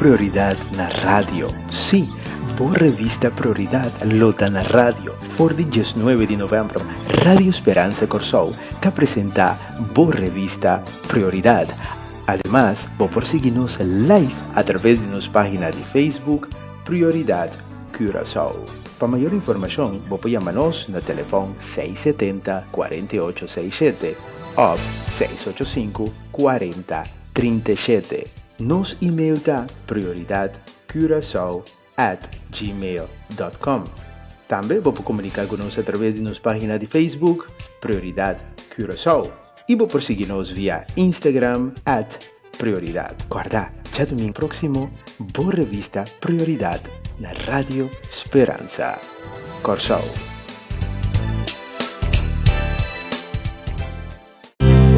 Prioridad na radio. Sí, bo revista Prioridad lo ta na radio. For di diesnuebe di november, Radio Speransa Kòrsou ta presentá bo revista Prioridad. Ademas, bo por sigui nos live a traves di nos página di Facebook Prioridad Curaçao. Pa mayor informashon, bo por yama nos na telefòn 670 48 67 òf 685 40 37. Nos email ta prioridadcuracao@gmail.com. Tambe bo por komuniká ku nos a traves di nos página di Facebook Prioridad Curaçao i bo por sigui nos via Instagram at Prioridad. Kòrda, djadumingu próksimo bo revista Prioridad na Radio Speransa Kòrsou.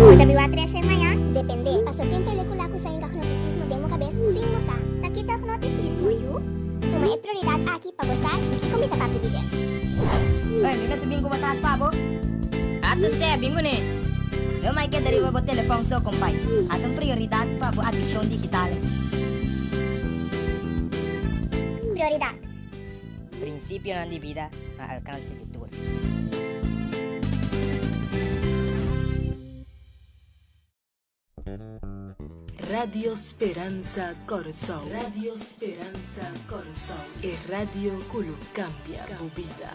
Bo ta biba treshe maña? Depende. Paso tin pelicula cu sa hinca gnoticismo den bo cabes sin bo sa. Ta kita gnoticismo, yu? Tuma e prioridad aki pa bo sa di kico mi ta papia di dje. Oye, mi mester bin cu bo tas pa bo? Ata sè, bin cu ne. No mai keda riba bo telefon so, compay. Ata un prioridad pa bo adiccion digital. Prioridad. Principionan di bida na alcance di tur. Radio Speransa Kòrsou Radio Speransa Kòrsou e radio ku lo kambia bo bida.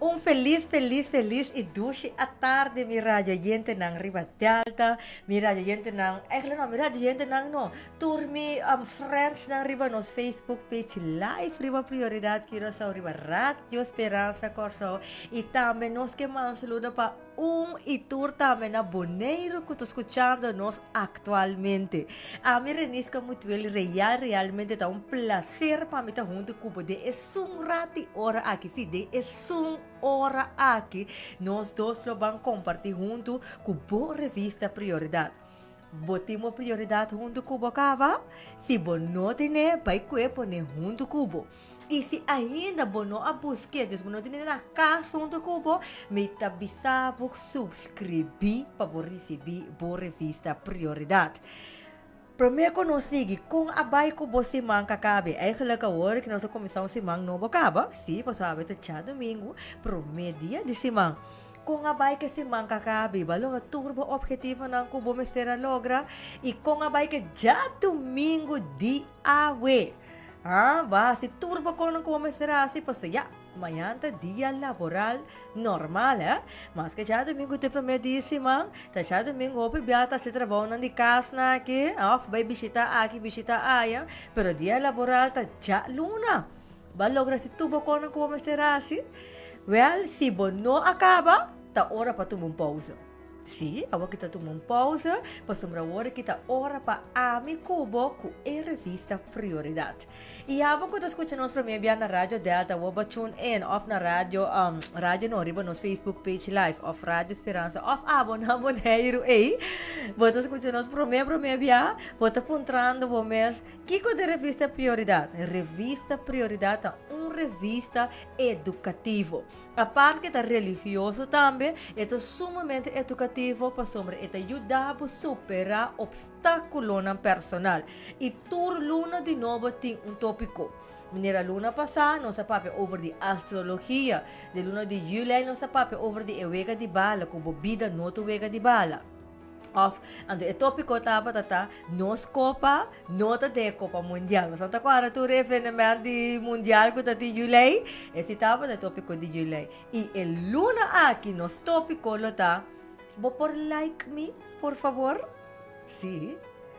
Un felis felis felis y dushi atarde mi radio oyentenan riba Delta, mi radio oyentenan, eigenlijk no, mi radio oyentenan no, tur mi um, friendsnan riba nos Facebook page live riba Prioridad Curaçao, riba Radio Speransa Kòrsou y tambe nos ke manda un saludo pa un y tur tambe na Boneiru ku ta skuchando nos aktualmente. Ami Renisca Mutuel real realmente ta un placer pa mi ta huntu ku bo den esun rat di ora aki, si den esun ora aki nos dos lo ban komparti huntu ku bo revista Prioridad. Bo tin bo prioridat huntu ku bo kaba? Si bo no tene, bai kue pone huntu ku bo. I si ainda bo no a busk'é, dus bo no tene na kas huntu ku bo, mi ta bisa bo suskribí pa bo risibí bo revista Prioridat. Promé ku nos sigui, kon a bai ku bo siman ka kabe? Eigenlijk awor ku nos a kuminsá un siman nobo kaba, sí, pasobra awe ta djadumingu, promé dia di siman. Kon a bai ke siman ka kabi? Bo a logra tur bo ophetivonan ku bo mester a logra? I kon a bai ke djadumingu di awe? Ha, bo a hasi tur bo konan ku bo mester a hasi? Pasobra ya, mañan ta dia laboral normal, eh. Maske djadumingu ta e promé dia di siman, ta djadumingu hopi bia ta hasi trabounan di kasnan aki, òf bai bishita aki, bishita aya, pero dia laboral ta djaluna. Bo a logra hasi tur bo konan ku bo mester hasi? Wèl, si bo no a kaba, ta ora pa tuma un pouze. Sí, awor ki ta tuma un pouze, pasobra awor ki ta ora pa ami ku bo ku e revista Prioridat. I abo ku ta skucha nos promé bia na Radio Delta, awor bo tune in òf na radio, radio no, riba nos Facebook page live òf Radio Speransa òf abo na Boneiru ei, bo ta skucha nos promé promé bia, bo ta puntrando bo mes, Kiko di Revista Prioridad? Revista Prioridad ta un revista edukativo. Apart ke ta religioso tambe, e ta sumamente edukativo pasobra e ta yuda bo superá opstákulonan personal. I tur luna di nobo tin un tópiko. Manera luna pasá nos a papia over di astrologia, den luna di yüli nos a papia over di e wega di bala, ku bo bida no ta wega di bala. Of, anto e tópiko tabata ta, Nos kopa no ta den e kopa mundial. Boso ta kòrda tur e evenement di mundial ku ta tin Julei? Esi tabata e tópiko di Julei. I e luna aki nos tópiko lo ta, Bo por like mi, por fabor? Sí.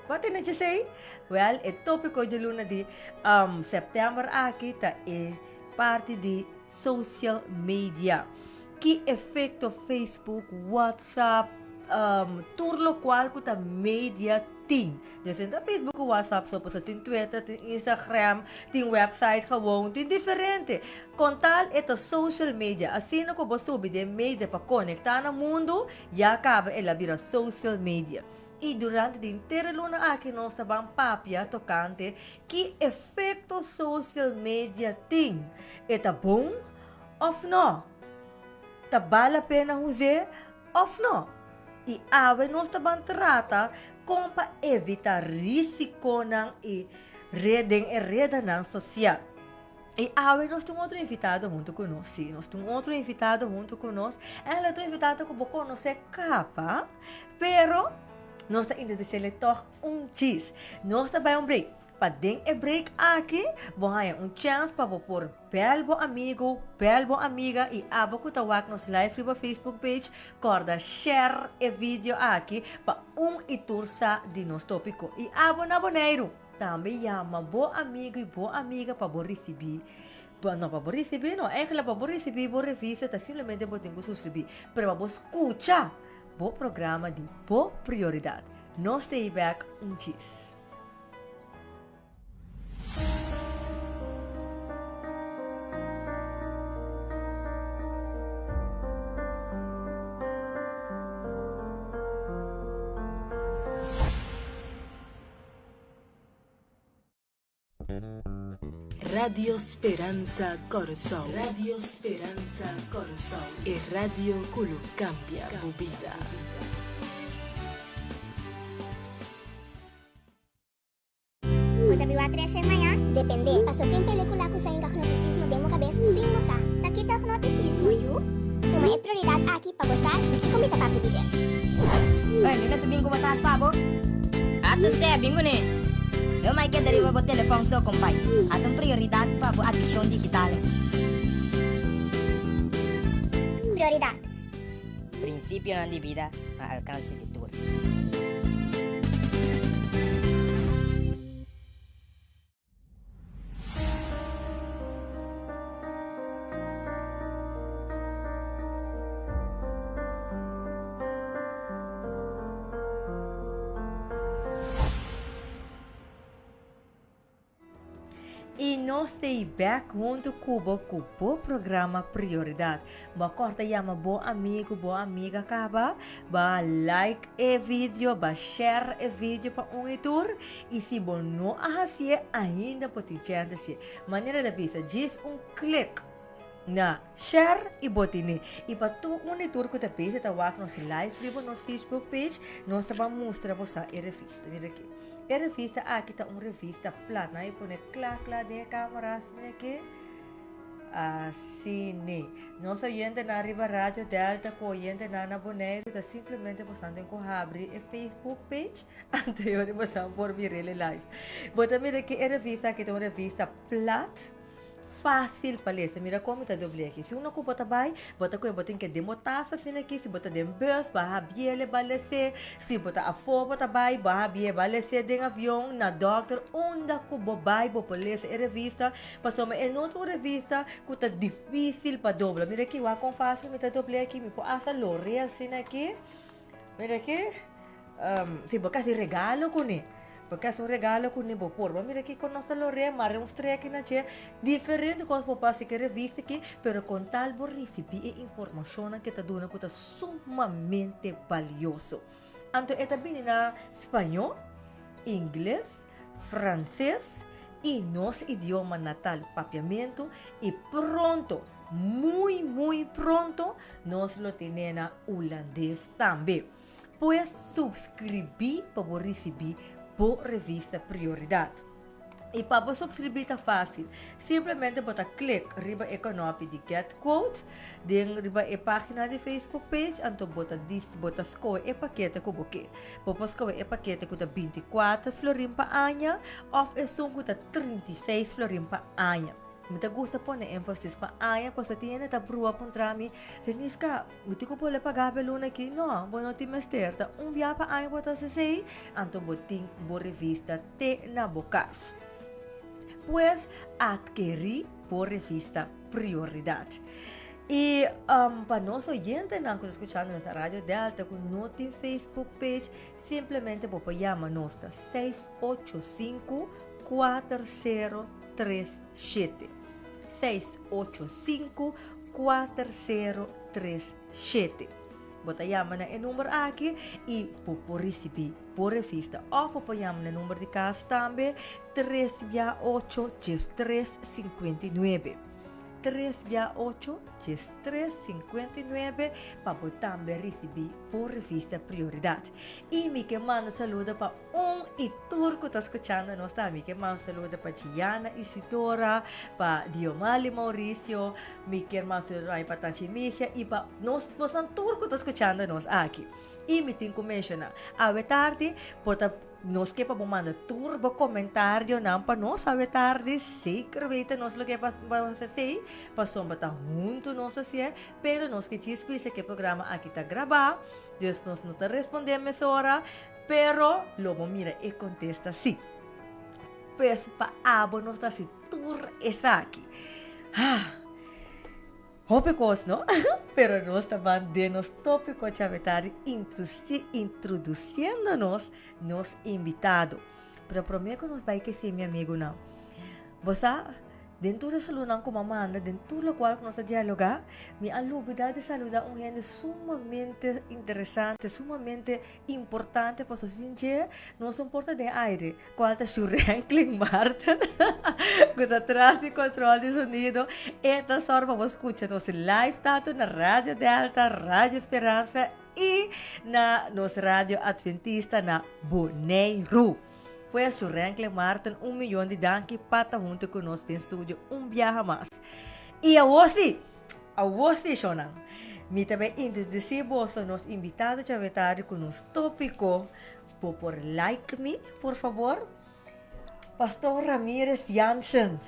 Bo a tende djesei? Wèl, e tópiko dje luna di sèptèmber aki ta e parti di social media. Ki efekto Facebook, WhatsApp, tur lokual ku ta media tin. tin. Dus no ta Facebook ku WhatsApp so, pasobra tin Twitter, tin Instagram, tin website gewoon, tin diferente. Kon tal e ta social media. Asina ku bo subi den media pa konektá na mundu, ya kaba el a bira social media. I durante di henter e luna aki nos ta ban papia tokante ki efekto social media tin. E ta bon òf nò? Ta bal la pena us'é òf nò? I awe nos ta ban trata kon pa evitá risikonan i den e redanan sosial. I awe nos tin un otro invitado huntu ku nos. Sí, nos tin un otro invitado huntu ku nos. El ta un invitado ku bo konosé kaba, pero nos ta introdusí'le tòg un chis. Nos ta bai un break. Pa den e break aki, bo haña un chèns pa bo por bèl bo amigu, bèl bo amiga i abo ku ta wak nos live riba Facebook page, kòrda share e video aki pa un i tur sa di nos tópiko. I abo na Boneiru, tambe yama bo amigu i bo amiga pa bo risibí, no pa bo risibí no, eigenlijk pa bo risibí bo revista ta simplemente bo tin ku suskribí, pero pa bo skucha bo programa di Bo Prioridat. Nos ta ei bèk un djis. Radio Speransa Kòrsou Radio Speransa Kòrsou e radio ku lo kambia bo bida. Bo ta biba treshe maña? Depende. Paso tin pelicula cu sa hinca gnoticismo den bo cabes sin bo sa. Ta kita gnoticismo, yu? Tuma e prioridad aki pa bo sa di kico mi ta papia di dje. Oi, mi mester bin cu bo tas pa bo. Ata sè, bin cu ne. Lo mai keda riba bo telefon so, compay. Ata un prioridad pa bo adiccion digital. Prioridad. Principionan di bida na alcance di tur. I nos ta ei bek huntu ku bo ku bo programa Prioridat. Bo a kòrta yama bo amigu, bo amiga kaba, bo a like e video, bo a share e video pa un i tur. I si bo no a hasié, ainda bo tin chèns di hasié. Manera ta bisa, djis un klik na share i bo tene. I pa tur un i tur ku ta bisa ta wak nos live riba nos Facebook page, nos ta ban mustra bo sa e revista. Mira aki. E revista aki ta un revista plat. Nan a pone kla kla den e camera asina aki. Asina. Nos oyentenan riba Radio Delta ku oyentenan na Boneiru ta simplemente bosan tin ku habri e Facebook page anto e ora bosan por mir'el live. Bo ta mira ki e revista aki ta un revista plat. Fácil pa lesa. Mira kon mi ta dobl'é aki. Si uno ku bo ta bai, bo ta kohe bo tin ke den bo tas asina aki, si bo ta den bus, bo a habié ba les'é, si bo ta afó bo ta bai, bo a habié ba les'é den avion, na dòkter, unda ku bo bai bo por lesa e revista, pasobra e no ta un revista ku ta difísil pa dobla. Mira aki, wak kon fásil mi ta dobl'é aki, mi por asta lor'é asina aki. Mira aki, si bo ke hasi regalo kuné. Bo ke hasi un regalo ku ni bo por. Bo mira kiko nos ta lor'é, mara un streki na dje. Diferente kos bo por hasi ku e revista aki, pero kon tal bo risibí e informashonnan ku e ta duna ku ta sumamente balioso. Anto e ta bini na spañó, ingles, franses i nos idioma natal papiamentu i pronto, muy muy pronto nos lo tene na hulandes tambe. Pues subscribí pa bo ricibí bo revista Prioridad. I pa bo subscribí ta fácil. Simplemente bo ta click riba e knopi di Get Quote den riba e página di Facebook page anto bo ta dis bo ta scohe e pakete ku bo ke. Bo por scohe e pakete ku ta 24 florin pa aña òf esun ku ta 36 florin pa aña. Mi ta gusta pone énfasis pa aña pasobra tin hende ta brua puntra mi, Reniska, mi tin ku pone pagá pa e luna aki? No, bo no tin mester. Ta un bia pa aña bo ta hasi esei, anto bo tin bo revista te na bo kas. Pues, atkerí bo revista Prioridat. I pa nos oyentenan ku ta skuchando nos na Radio Delta ku no tin Facebook page, simplemente bo por yama nos na 685 4037. 685 4037. Bo ta yama na e number aki i bo por risibí bo revista. Òf bo por yama na e number di kas tambe, tres bia ocho diestres sinkuenta i nuebe. Tres bia ocho diestres sinkuenta i nuebe pa bo tambe risibí bo revista Prioridat. I mi ke manda saludo pa Un i tur ku ta skuchando nos ta. Mi ke manda saludo pa Gianna Isidora, pa Diomali Mauricio, mi kier manda saludo tambe pa Tanchi Migia i pa nos bosan tur ku ta skuchando nos aki. I mi tin ku menshoná, awe tardi por ta nos ke pa bo manda tur bo komentarionan pa nos awe tardi, zeker weten nos lo ke pa hasi esei, pasobra ta huntu nos ta hasié, pero nos ke djis bisa ku e programa aki ta grabá, dus nos no ta respondé mesora. Pero lo bo mira e kontesta si. Pues pa abo nos ta hasi tur esaki. Ha! Hopi kos, no? Pero nos ta ban den nos tópiko djawe tardi introdusiendo nos nos invitado. Pero promé ku nos bai kesi mi amigunan, bo sa Den tur e salunan ku mi a manda, den tur lokual ku nos a dialogá, mi a lubidá di saludá un hende sumamente interesante, sumamente importante pasobra sin dje nos no por ta den aire, kual ta Shurenklin Marten ku ta tras di kontrol di sonido. E ta sòru pa bo skucha nos live tantu na Radio Delta, Radio Speransa i na nos Radio Adventista na Boneiru. Pues Shurenkle Marten un miyon di danki pa ta hunto ku nos den studio un biaha mas. I awor si, awor si shownan, mi ta bai introdusí boso nos invitado djawe tardi ku nos tópiko. Bo por like mi, por fabor? Pastor Ramirez Jansen,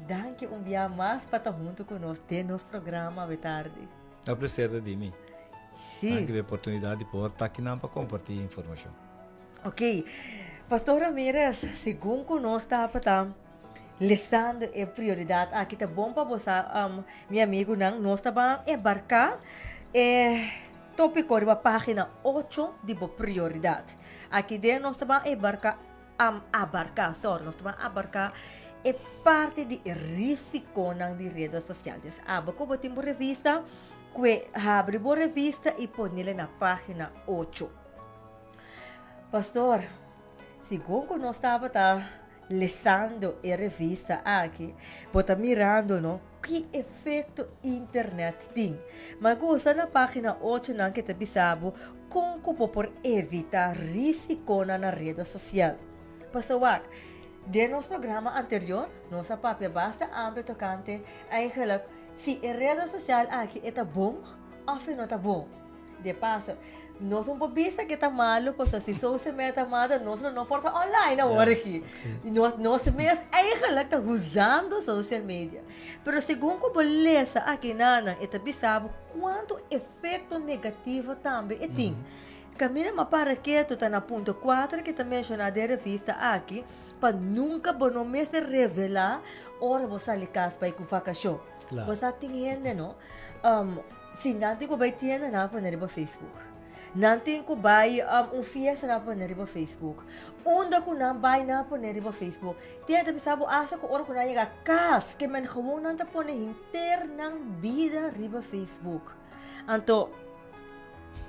danki un biaha mas pa ta hunto ku nos den nos programa awe tardi. Ta placer ta di mi. Si. Danki pa e oportunidad di por ta akinan pa comparti informacion. Ok, Pastor Ramirez, segun ku nos tabata lesando e prioridat aki, ta bon pa bo sa, um, mi amigunan, nos ta ban embarká e tópiko riba página ocho di bo prioridat. Aki den nos ta ban embarká, um, abarká, sorry, nos ta ban abarká e parti di e risikonan di reda sosial. Dus abo ku bo tin bo revista, kue habri bo revista i ponele na página ocho. Pastor, segun ku nos tabata lesando e revista aki, bo ta mirando no ki efekto internet tin. Ma gusta na página ocho nan ke ta bisa bo kon ku bo por evitá risikonan na reda sosial. Pastor wak, den nos programa anterior nos a papia basta amplio tokante eigenlijk si e reda sosial aki e ta bon òf e no ta bon. De paso, nos no por bisa ke ta malo, pasobra si social media ta malo, nos lo no por ta online awor aki. Nos, nos mes eigenlijk ta usando social media. Pero segun ku bo lesa aki nanan, e ta bisa bo kuantu efekto negativo tambe e tin. Kaminda m'a para ketu ta na punto kuater ke ta menshoná den revista aki, pa nunka bo no mester revelá ora bo sali kas bai ku vakashon. Bo sa tin hende no, Si nan tin ku bai tienda nan a pone riba Facebook. Nan tin ku bai un fiesta nan a pone riba Facebook. Unda ku nan bai nan a pone riba Facebook. Tin hende ta bisa bo asta ku ora ku nan yega kas ke men gewoon nan ta pone henter nan bida riba Facebook. Anto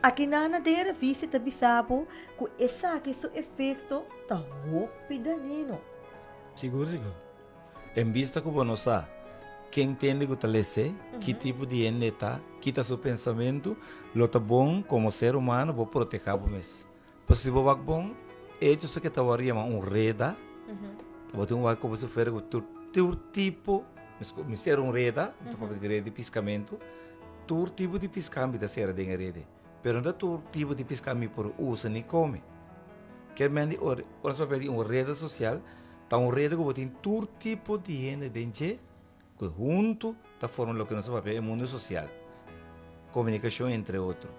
aki nan na den e revista ta bisa bo ku esaki su efekto ta hopi danino. Sigur sigur. En bista ku bo no sa ken tende ku ta les'é, ki tipo di hende e ta, ki ta su pensamentu, lo ta bon komo ser humano bo protehá bo mes. Pasobra si bo wak bon, echo sa ke ta wòrdu yama un reda, ta bo tin wak komo si fuera ku tur tur tipo, mi sera un reda, mi ta papia di reda di piskamentu, tur tipo di piská mi ta sera den e reda ei, pero no ta tur tipo di piská mi por usa ni kome. Kier men di ora nos papia di un reda sosial, Ta un rede ku bo tin tur tipo di hende den dje ku huntu ta forma loke nos ta papia e mundu sosial, komunikashon entre otro.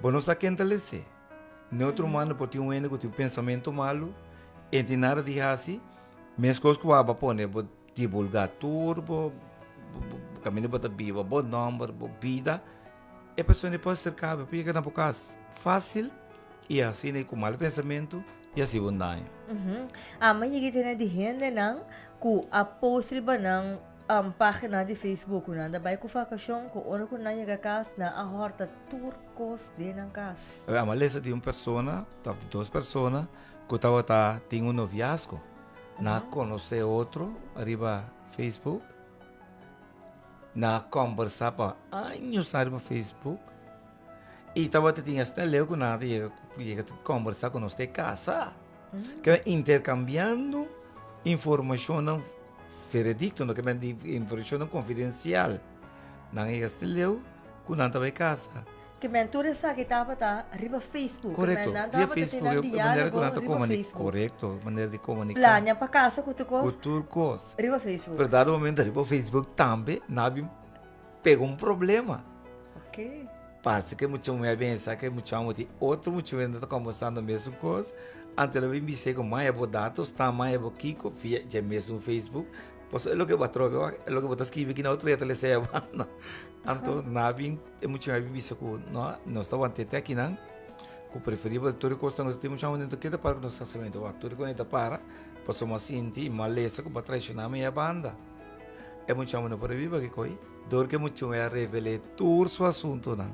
Bo no sa ken ta les'é. Den otro manda por tin un hende ku tin un pensamentu malu, e tin nada di hasi, meskos ku abo a pone bo divulgá tur bo. kaminda bo ta biba, bo nòmber, bo bida, e persona por aserká bo, por yega na bo kas fásil i asina ku mal pensamentu i hasi bo un daño. Ami a yega tene di hendenan ku a post riba nan página di Facebook ku nan ta bai ku vakashon ku ora ku nan yega kas nan a hòrta tur kos den nan kas. Ami a lesa di un persona, òf di dos persona ku tabata tin un noviazgo. Nan a konosé otro riba Facebook. Nan a kòmbersá pa añosnan riba Facebook. I tabata tin asina leu ku nan a yega yega ta kòmbersá ku nos ta e kasa. Ke interkambiando informashonnan veredikto, no ke men di informashonnan konfidensial. Nan a yega asina leu ku nan ta bai kasa. Ke men tur esaki tabata riba Facebook. Korekto, Ke men nan via tabata tin Facebook, nan e manera ku diálogo nan ta riba komunika, Facebook. korekto, manera di komuniká. Plania pa kasa ku tur Ku kos. tur kos. Riba Facebook. Pero dado momento riba Facebook tambe nan a bin pega un problema. Ok. Parse ku e mucha muhé a pensa ku e mucha homber tin otro mucha muhé nan ta kombersando mesun kos, anto el a bin bis'é ku maya bo datos ta, maya bo kiko via dje mesun Facebook, pasobra e loke bo a trobe wak, e loke bo ta skibi aki na otro dia ta lesa e abanda. Anto nan a bin, e mucha muhé a bin bisa ku no, nos ta want'é te akinan, ku preferibel tur e kosnan ku ta tin mucha homber dentro keda para ku nos kasamentu wak, tur e kos nan ta para, pasobra mi a sinti malesa ku bo a traishoná mi e banda. E mucha homber no por a biba aki koe. Dor ku e mucha muhé a revel'é tur su asuntunan,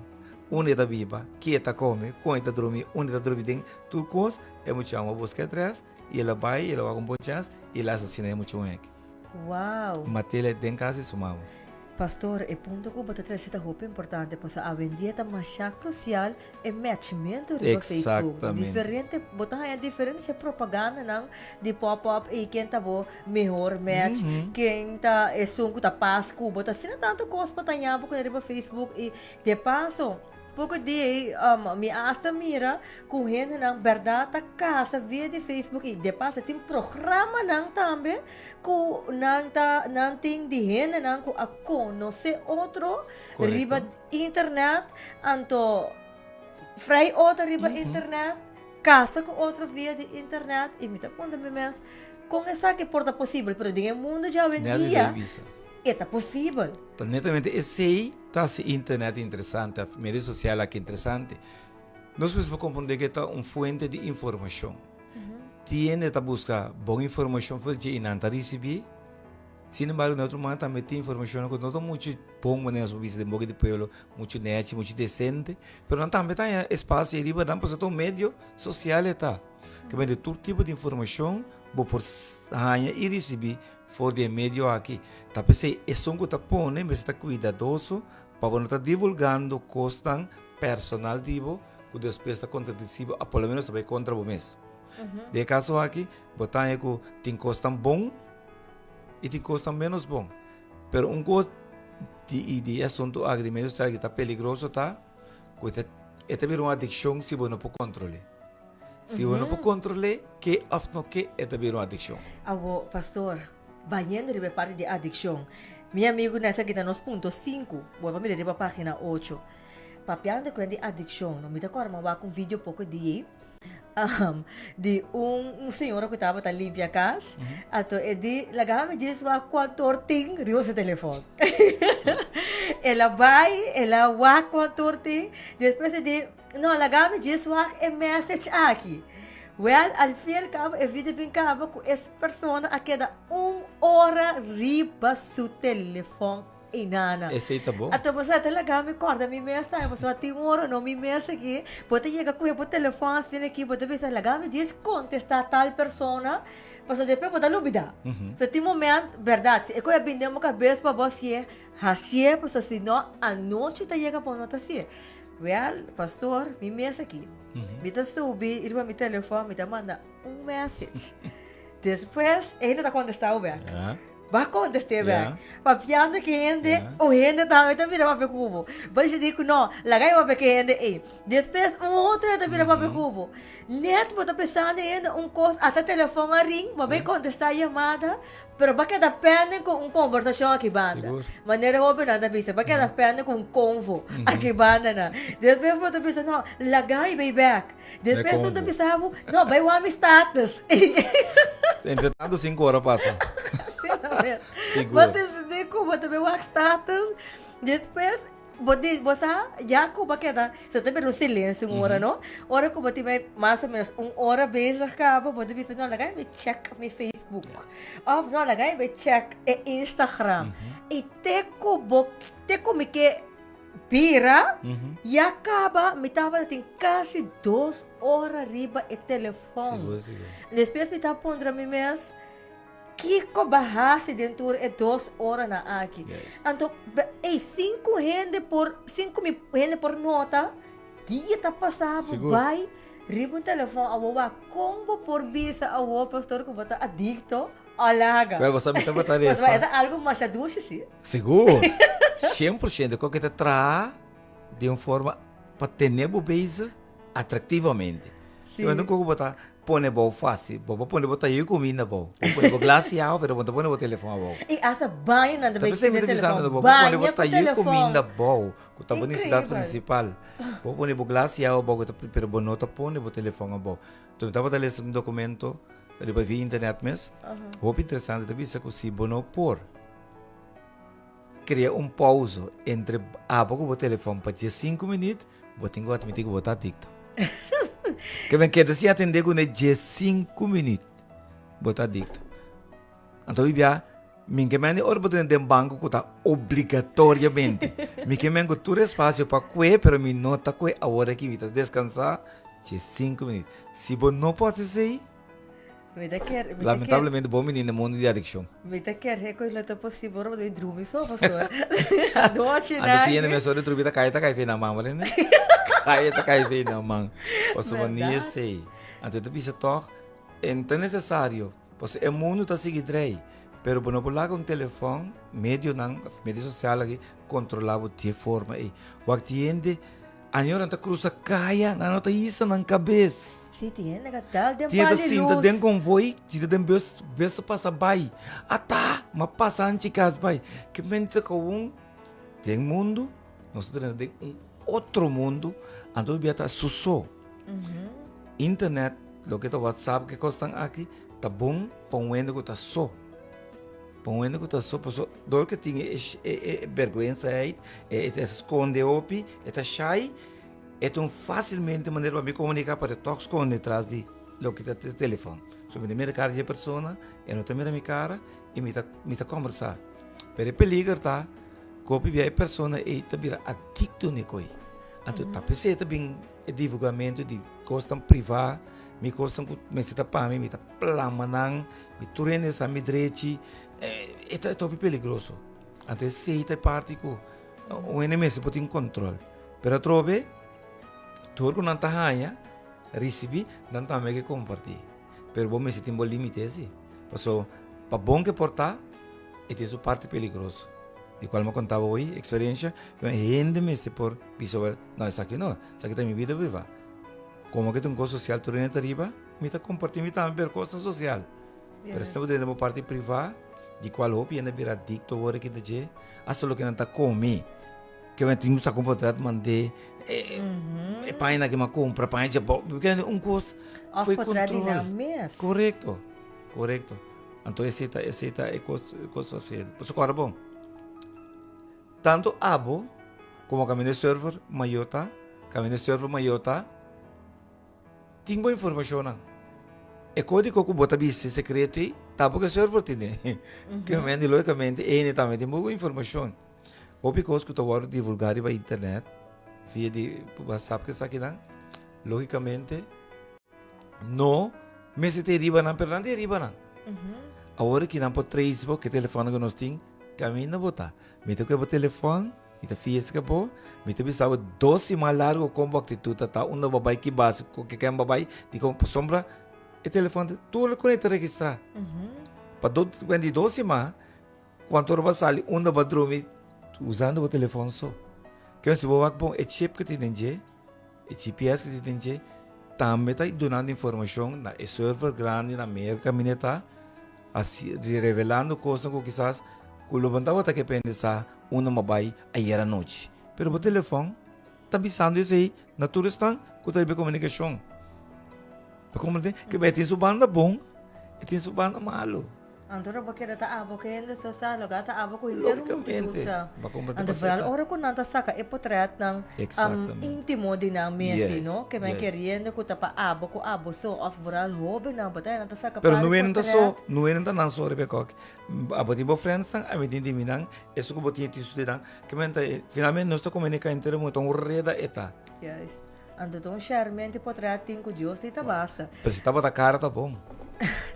unda e ta biba, ke e ta kome, kon e ta drumi, unda e ta drumi den tur kos, e mucha homber a buska e adrès i el a bai, el a wak un bon chèns i el a asesiná e mucha muhé aki. Wow! Mat'el den kas di su mama. Pastor, e punto ku bo ta trese ta hopi importante pasobra awendia ta masha krusial e matchmento riba Facebook. Exactamente. Diferente, bo ta haña diferente she propagandanan di pop up ei ken ta bo mehor match, ken ta esun ku ta pas ku bo. Ta asina tantu kos pa taña bo kuné riba Facebook i de paso poko dia ei mi hasta mira ku hendenan bèrdat ta kasa via di Facebook i de paso tin programanan tambe ku nan ta nan tin di hendenan ku a konosé otro riba internet anto vrij otro riba internet kasa ku otro via di internet i mi ta puntra mi mes kon esaki por ta posibel pero den e mundo djawendia e ta posibel. Ta netamente esei ta hasi internet interesante of medio sosial aki interesante. Nos mester por komprondé ku e ta un fuente di informashon. Tiende ta buska bon informashon for dje i nan ta risibí. Sin embargo, den otro man tambe tin informashonnan ku no ta muchu bon manera nos por bisa den boka di pueblo, muchu nechi, muchu desente, pero nan tambe ta haña espasio ei riba nan pasobra ta un medio sosial e ta. Ke mende tur tipo di informashon bo por haña i risibí for di e medio aki. Ta p'esei esun ku ta pone mester ta kuidadoso pa bo no ta divulgando kosnan personal di bo ku despues ta kontradisí bo, a por lo menos ta bai kontra bo mes. Den e kaso aki bo ta haña ku tin kosnan bon i tin kosnan ménos bon. Pero un kos di di e asuntu aki di medio sosial ki ta peligroso ta ku e ta e ta bira un adikshon si bo no por kontrol'é. Si bo no por kontrol'é ke òf no ke e ta bira un adikshon. Awo pastor, bayendo riba e parti di adikshon, mi amigu Nessa kita nos punto sinku, bo a mira riba pagina ocho. Papiando ku di adikshon, no mi ta kòrda mi a wak un video poko di di un señora ku tabata limpia kas, anto e di laga mi djis wak kuantu or tin riba su telefòn. El a bai, el a wak kuantu or tin, despues e di no laga mi djis wak e message aki. Wèl al fin al kabo e video bin kaba ku es persona a keda un ora riba su telefòn. Inana. Esei ta bon. Anto bo sa ta laga mi kòrda mi mes tambe pasobra tin un ora no mi mes aki bo ta yega kuhe bo telefòn asina aki bo ta bisa laga mi djis kontestá tal persona pasobra despues bo ta lubidá. So tin moment bèrdat si e koe a bini den bo kabes pa bo hasié hasié pasobra si no anochi ta yega bo no ta hasié. Wèl pastor mi mes aki mi ta subi riba mi telefòn mi ta manda un message despues e hende ta kontestá bo bèk. Ba kontest'é bèk. Papiando ku e hende, un hende tambe ta bira papia ku bo. Bo disidí ku no, laga e papia ku e hende ei. Despues un otro hende ta bira papia ku bo. Nèt bo ta pensando e hende un kos, ata telefòn a ring, bo bai kontestá e yamada, pero bo a keda pènding ku un kombersashon aki banda. Manera hóbennan ta bisa, bo a keda pènding ku un konvo aki banda nan. Despues bo ta bisa, no, laga i bai bèk. Despues bo ta bisa bo, no, bai wak mi status. Entre tanto sinku ora pasa. Sigur. Bo ta sinti ku. bo ta bai wak status. Despues bo di bo sa ya ku bo a keda so ta bira un silencio un ora no. Ora ku bo tin bai mas o menos un ora bezig kaba bo ta bisa no laga mi check mi Facebook of no laga mi bai check e Instagram. I te ku bo te ku mi ke bira ya kaba mi tabata tin kasi dos ora riba e telefon. Sigur sigur. Despues mi ta puntra mi mes. Kiko ba hasi den tur e dos oranan aki? Anto, ey, sinku hende por, sinku mi hende por nota, dia ta pasa bo bai riba un telefon awo wak kon bo por bisa awo pastor ku bo ta adikto o laga. Wel, bo sa mi tabata resa. Pasobra e ta algu masha dushi si. Sigur, 100% ku ke ta traha den un forma pa tene bo bezig atraktivamente. Si. Bo ku bo ta pone bou fácil. Bo por pone bo tayo kuminda bou. Bo pone bo glas di awa, pero bo no ta pone bo telefon abou. I asta baño nan ta Ta bai p'esei mi tene ta bisando, telefon. bo por pone bo Baña ku tayo telefon. kuminda bou, ku ta bo nesesidat Increíbel. prinsipal. Bo por pone bo glas di awa bou, ku ta pero bo no ta pone bo telefon abou. Enton mi tabata lesa un dokumento riba via internet mes, hopi interesante, ta bisa ku si bo no por krea un pauso entre abo ku bo telefon pa diesinku minüt, Bo tin ku atmití ku bo ta adikto. Ke men keda sin atendé kuné diesinku minüt, bo ta adikto. Anto bibia, mi ke men di ora bo tene den banko ku ta obligatoriamente. Mi ke men ku tur espasio pa kue, pero mi no ta kue awor aki, mi ta deskansá diesinku minüt. Si bo no por hasi esei, Mi ta ker, mi ta ker. Lamentablemente bo mini na mundu di adikshon. Mi ta ker ku lo ta posibel ora bo ta drumi so pastor. Anochi Anto nan. tiene mes ora drumi ta kai ta kai fe na man wale ne. Kai ta kai fe na man. Pasobra ni Berdad. esei. Anto ta bisa tog en ta necesario. Pasobra e mundu ta sigui drei. Pero bo no por laga un telefon, medionan, medio sosial aki kontrola bo di e forma ei. Wak tin hende Añonan ta cruza caya, nan no ta hisa nan cabes. Sí, tin hende ka dal den Tin ta pali sinta luz. den convoy, sinta den bus, bus ta pasa bay. Ata, m'a pasa anchi cas bay. Ke mente ta un den mundo, nos ta drenta den un otro mundo, anto bia ta su so. Internet, loke ta WhatsApp, ke cosnan aki, ta bon pa un hende cu ta so. Pa un hende ku ta so, paso dor ke tin e e bergwensa ei, e ta skonde hopi, e ta shai, e ta un fasilmente manera pa mi komuniká, pero e tòg skonde tras di loke ta e telefòn. So mi ta mira kara di e persona, e no ta mira mi kara i mi ta mi ta kòmbersá. Pero e peliger ta ku hopi bia e persona ei ta bira adikto na e koi. Anto ta p'esei ta bin e divulgamentu di kosnan privá, mi kosnan ku mester ta pa mi, mi ta plama nan. Mi tur hende sa mi drechi, e ta hopi peligroso. Anto esei ta e parti ku un hende mester por tin control. Pero atrobe, tur ku nan ta haña, risibí, nan tambe ke kompartí. Pero bo mester tin bo límite si. Paso, pa bon ke por ta, e tin su parti peligroso. Di kual mi a konta bo hoy, eksperensha, ku hende mester por bisa bo, no esaki no, esaki ta mi bida privá. Komo ke ta un kos sosial tur hende ta riba, Mi ta comparti mi tambe pero cosnan social. Pero si bo drenta bo parti priva, di cual hopi hende a bira adicto awor aki ta dje, hasta loke nan ta come. Ke men tin ku sa compra trat mande e paña ke mi a compra, paña dje bo, un cos Of foi potrèt di control. nan mes. Correcto, correcto. Anto esei ta esei ta e cos e cos fácil. Pasobra ora bon, tanto abo como kaminda e server mayor ta, kaminda e server mayor ta, Tin bo informashonnan. E kódigo ku bo ta bisti sekreto ei, tampoko e server tene. Ke momento, lógikamente, e hende tambe tin bo informashon. Hopi kos ku ta wòrdu divulgá riba internet via di WhatsApp ku esakinan, lógikamente no mester ta e riba nan, pero nan ta e riba nan. Awor ki nan por trace bo, ke telefòn ku nos tin, kaminda bo ta. Mi ta kohe bo telefòn. Mi ta fiesca bo, mi ta bisa bo dos siman largo kon bo actitud ta ta, unda bo bai, ki base, ku ken bo bai, dikon, pasobra e telefon ta tur ku ta registra. Pa do, di dos siman, kuantu ora bo a sali, unda bo a drumi, usando bo telefon so. Ke si bo wak bon e chip ku tin den dje, e GPS ku tin den dje, tambe ta dunando informashon na e server grandi na Merka mine ta, asi revelando kosnan ku kisas ku lo bo no tabata ke pende sa unda bo bai ayer anochi. Pero bo telefon ta bisando esei na tur esnan ku ta riba e komunikashon. Bo komprende? Ke e tin su banda bon, e tin su banda malu. Anto ora bo keda ta abo ku hende so sa, loke a ta abo ku henter un multitud Lógicamente, sa. bo a komprende Anto pasó vooral ta. ora ku nan ta saka e potretnan Exactamente. íntimo di nan mes, Yes, no? Ke men yes. keriendo ku ta pa abo ku abo so òf vooral hóbennan bo ta nan ta saka Pero par no di hende ta so, potret. no hende ta nan so riba e kòk. Abo tin bo friendsnan, ami tin di minan, esun ku bo tin e tin su di nan. Ke men ta, finalmente nos ta komunika henter mundu, ta un reda e ta. Juist. Anto ta un shermente potret tin ku Dios di ta basta. Pero si tabata kara ta bon.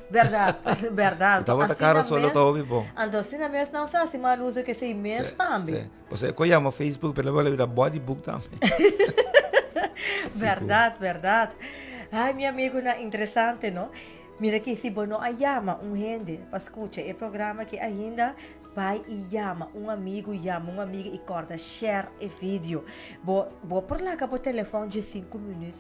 Berdad, berdad. Si tabata kara solo ta hopi bon. Anto asina mes nan sa hasi mal uso ke esei mes tambe. Si, pasobra e ku yama Facebook pero lo bira body book tambe. Berdad, berdad. Ay mi amigunan interesante no. Mira aki si bo no a yama un hende pa skucha e programa aki ainda Bai i yama un amigu, yama un amiga i kòrda share e video. Bo bo por laga bo telefòn dje sinku minüt,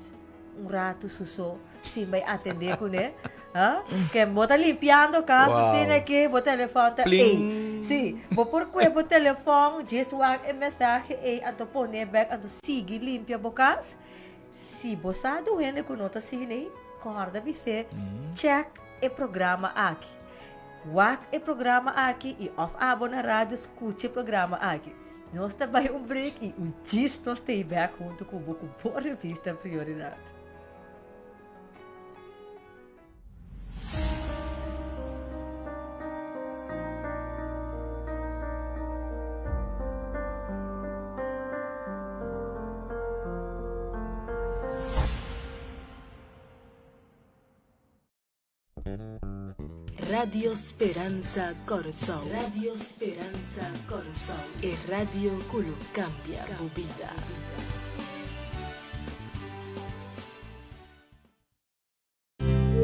un ratu suso, sin bai atendé kuné. Ha? Ke bo ta limpiando kas Wow. asina ke bo telefòn ta Pling. ei. Sí, bo por kue bo telefòn, djis wak e mensahe ei, anto pon'é bèk, anto sigui limpia bo kas. Si bo sa di un hende ku no ta asina ei, kòrda bis'é check e programa aki. Wak e programa aki i òf abo na radio skucha e programa aki. Nos ta bai un break i un djis nos ta ei bèk huntu ku bo ku bo revista Prioridat. Radio Speransa Kòrsou. Radio Speransa Kòrsou, e radio ku lo kambia bo bida.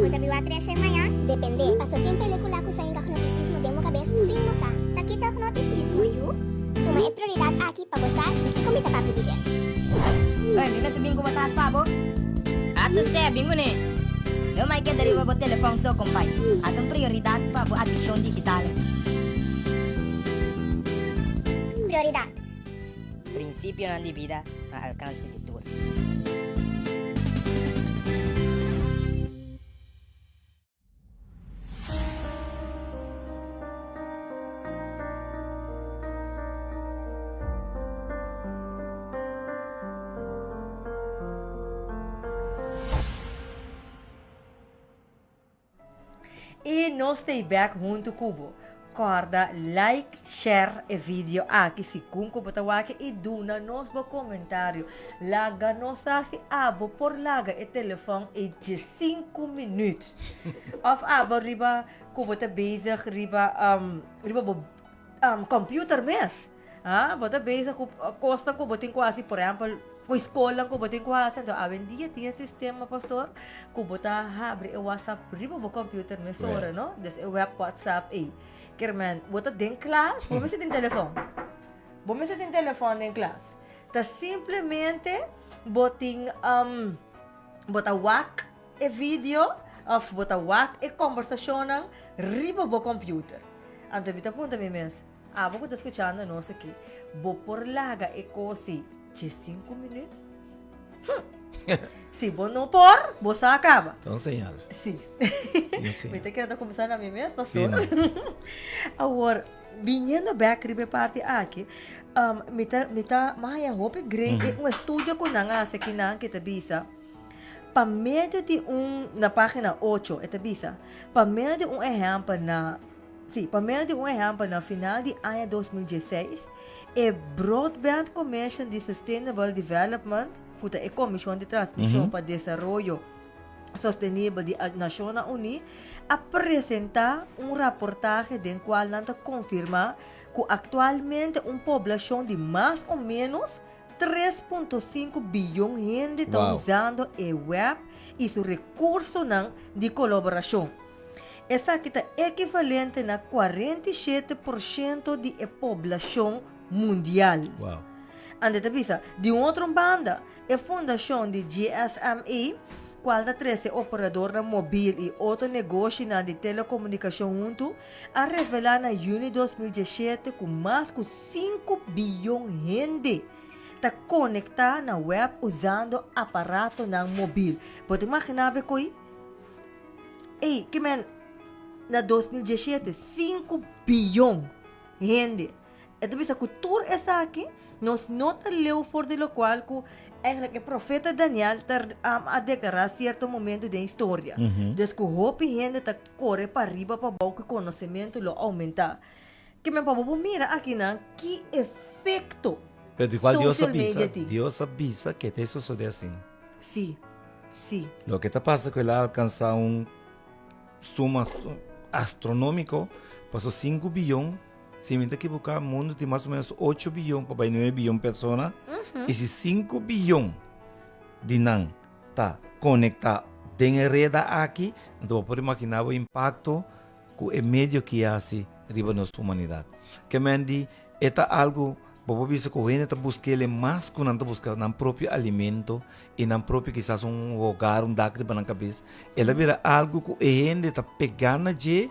Bo ta biba treshe maña? Depende. Paso tin pelicula cu sa hinca gnoticismo den bo cabes sin bo sa. Ta kita gnoticismo, yu? Tuma e prioridad aki pa bo sa di kico mi ta papia di dje. Oye, mi mester bin cu bo tas pa bo. Ata sè, bin cune. No mai keda riba bo telefon so, compay. Ata un prioridad pa bo adiccion digital. Prioridad. Principionan di bida na alcanse di tur. I nos ta bek huntu ku bo. Kòrda like, share e video aki segun ku bo ta wak i duna nos bo komentario. Laga nos sa si abo por laga e telefòn ei diesinku minüt. Òf abo riba ku bo ta bezig riba riba bo computer mes. Ah, bo ta bezig ku kosnan ku bo tin ku hasi, por ehèmpel, ku skolnan ku bo tin ku hasi. Anto awendia tin e sistema, pastor, ku bo ta habri e WhatsApp riba bo computer mesora, no? Dus e web WhatsApp ei. Kermen, bo ta den klas, bo mester tin telefòn. Bo mester tin telefòn den klas. Ta simplemente bo tin, bo ta wak e video òf bo ta wak e kòmbersashonnan riba bo computer. Anto mi ta puntra mi mes. Abo ku ta skuchando nos aki, bo por laga e kos ei diesinku minüt? Hm! Si bo no por, bo sa a kaba. Ta un señal. Sí. Un señal. Mi ta kere ta kuminsá na mi mes, Sí, pastor. no. Awor, biniendo bèk riba e parti aki, um, mi ta, mi ta, mi a haña hopi great e un estudio ku nan a hasi akinan ke ta bisa, pa medio di un, na página ocho e ta bisa, pa medio di un ehèmpel na Sí, pa medio di un ehèmpel, na final di aña 2016, e Broadband Commission di Sustainable Development, ku ta e komishon di transmishon pa desaroyo sostenibel di Nashonnan Uní, a presentá un raportahe den kual nan ta konfirmá ku aktualmente un poblashon di mas o ménos 3.5 biyon hende ta usando e web i su rekursonan di kolaborashon. Esaki ta ekivalente na 47 por shento di e poblashon mundial. Wow. Ande ta bisa, di un otro banda, e fundashon di GSMA, kual ta trese operadornan mobil i otro negoshinan di telekomunikashon huntu, a revelá na yüni 2017 ku mas ku sinku biyon hende ta konektá na web usando aparatonan mobil. Bo ta imaginá be koe? Ey, ke men. Na 2017, 5 biyon hende. E ta bisa ku tur esaki nos no ta leu for di lokual ku eigenlijk e profeta Daniel ta a deklará sierto momento den historia. Dus ku hopi hende ta kore pa riba pa bou ku konosementu lo oumentá. Ke men pa bo por mira akinan ki efekto Pero di kual Dios a social bisa, media tin. Dios a bisa ke ta sosodé asin. Sí, sí. Loke ta pasa ku el a alkansá un suma astronómiko, paso sinku biyon, si mi ta ekiboká mundu tin mas o ménos ocho biyon pa bai nuebe biyon persona, i si sinku biyon di nan ta konektá den e reda aki, anto bo por imaginá bo impakto ku e medio ki hasi riba nos humanidat. Ke men di e ta algu bo por bisa ku hende ta busk'el mas ku nan ta buska nan propio alimento i nan propio kisas un hogar, un dak riba nan kabes. El a bira algu ku e hende ta pegá na dje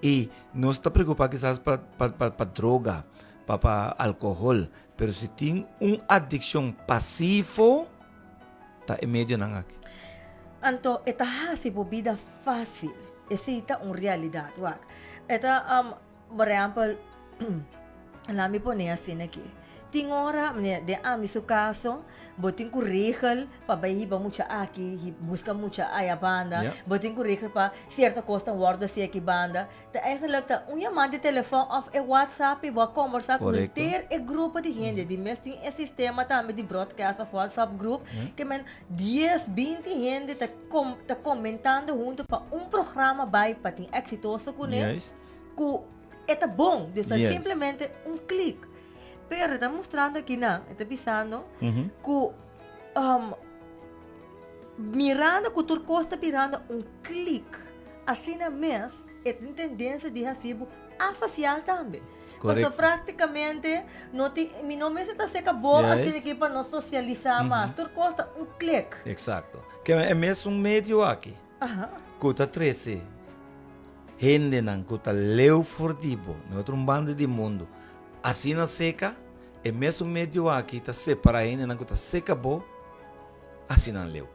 i nos ta preokupá kisas pa pa pa droga, pa pa alkohol, pero si tin un adikshon pasivo ta e medionan aki. Anto e ta hasi bo bida fásil. Esei ta un realidat. Wak, e ta, por ehèmpel, laat mi pone asina aki. Tin ora, den ami su kaso, bo tin ku regel pa bai hiba mucha aki, buska mucha aya banda. Bo tin ku regel pa sierto kosnan wòrdu hasi aki banda. Ta eigenlijk ta un yamada di telefòn òf e whatsapp i bo a kombersá ku henter e grupo di hende. Di mes tin e sistema tambe di broadcast òf whatsapp group ke men dies, binti hende ta ta komentando huntu pa un programa bai pa tin eksitoso kuné ku e ta bon. Dus ta simplemente un klik. Pero e ta mustrando akinan, e ta bisando ku mirando ku tur kos ta birando un klik asina mes e tin tendensia di hasi bo asosial tambe. Correcto. Pasobra práktikamente no tin, mi no mester ta seka bo asina aki pa nos sosialisá mas. Tur kos ta un klik. Eksakto. Ke e mesun medio aki ku ta trese hendenan ku ta leu for di bo na otro banda di mundu asina seka, e mesun medio aki ta separá hendenan ku ta seka bo asina leu.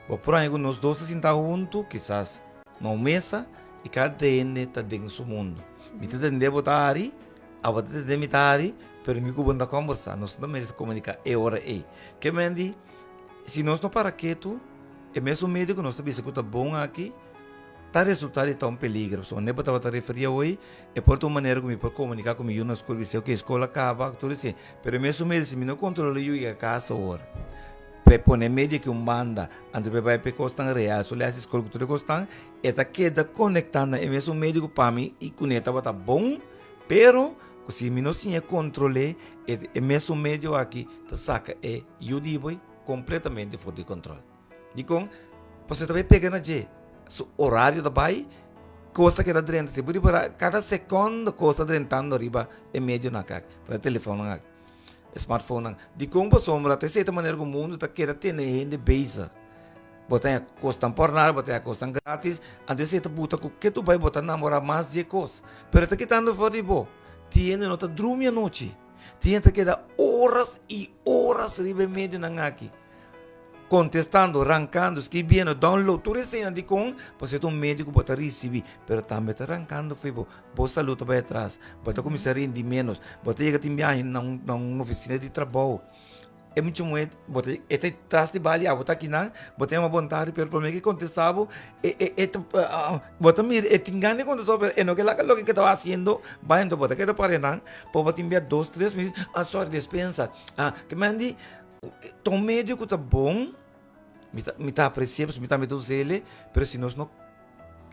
Bo por haña ku nos dos ta sinta huntu, kisas na un mesa, i kada hende ta den su mundu. Mi ta tende bo ta hari, abo ta tende mi ta hari, pero mi ku bo no ta kòmbersá, nos no ta mester komuniká e ora ei. Ke men di, si nos no para ketu, e mesun medio ku nos ta bisa ku ta bon aki, ta resultá di ta un peligro. So, ne bo tabata referí awor, e por ta un manera ku mi por komuniká ku mi yu na skol, bisa, oke, skol a kaba, tur esei. Pero e mesun medio, si mi no kontrolá yu yega kas awor, P'e pone medio ki un banda, anto p'e bai p'e kosnan real, su lès di skol ku tur e kosnan, e ta keda konektá na e mesun medio ku pa mi i kuné tabata bon, pero ku si mi no siña kontrol'é, e e mesun medio aki ta saka e yu di bo kompletamente for di kontrol. Dikon? Pasobra e ta bai pega na dje, su orario ta bai, kos ta keda drenta, si bo ripará kada sekòndo kos ta drentando riba e medionan aki, riba e telefonnan aki. Smartphonenan. Dikon pasobra ta esei ta manera ku mundu ta keda tene hende bezig. Bo ta haña kosnan por nada, bo ta haña kosnan gratis, anto esei ta buta ku ke tu bai bo ta namorá mas di e kos. Pero e ta kitando for di bo. Tin hende no ta drumi anochi. Tin hende ta keda oras i oras riba e medionan aki. Kontestando, rankando, skibiendo, download, tur eseinan dikon? Pasobra e ta un medio ku bo ta risibí, pero tambe ta rankando for di bo. Bo salud ta bai atras, bo ta kuminsá rindi ménos, bo ta yega tin biahe na un na un ofisina di trabou. E mucha muhé bo ta e ta tras di bali abo ta akinan, bo ta yama bon tardi pero promé ke kontestá bo e e e ta bo ta mira e tin gana di kontestá bo pero e no ke laga loke ke ta hasiendo bai anto bo ta keda para nan por bo tin bia dos tres minüt ah sorry despensa ah ke men di ta un medio ku ta bon mi ta mi ta apresiá pasobra mi tambe ta us'el pero si nos no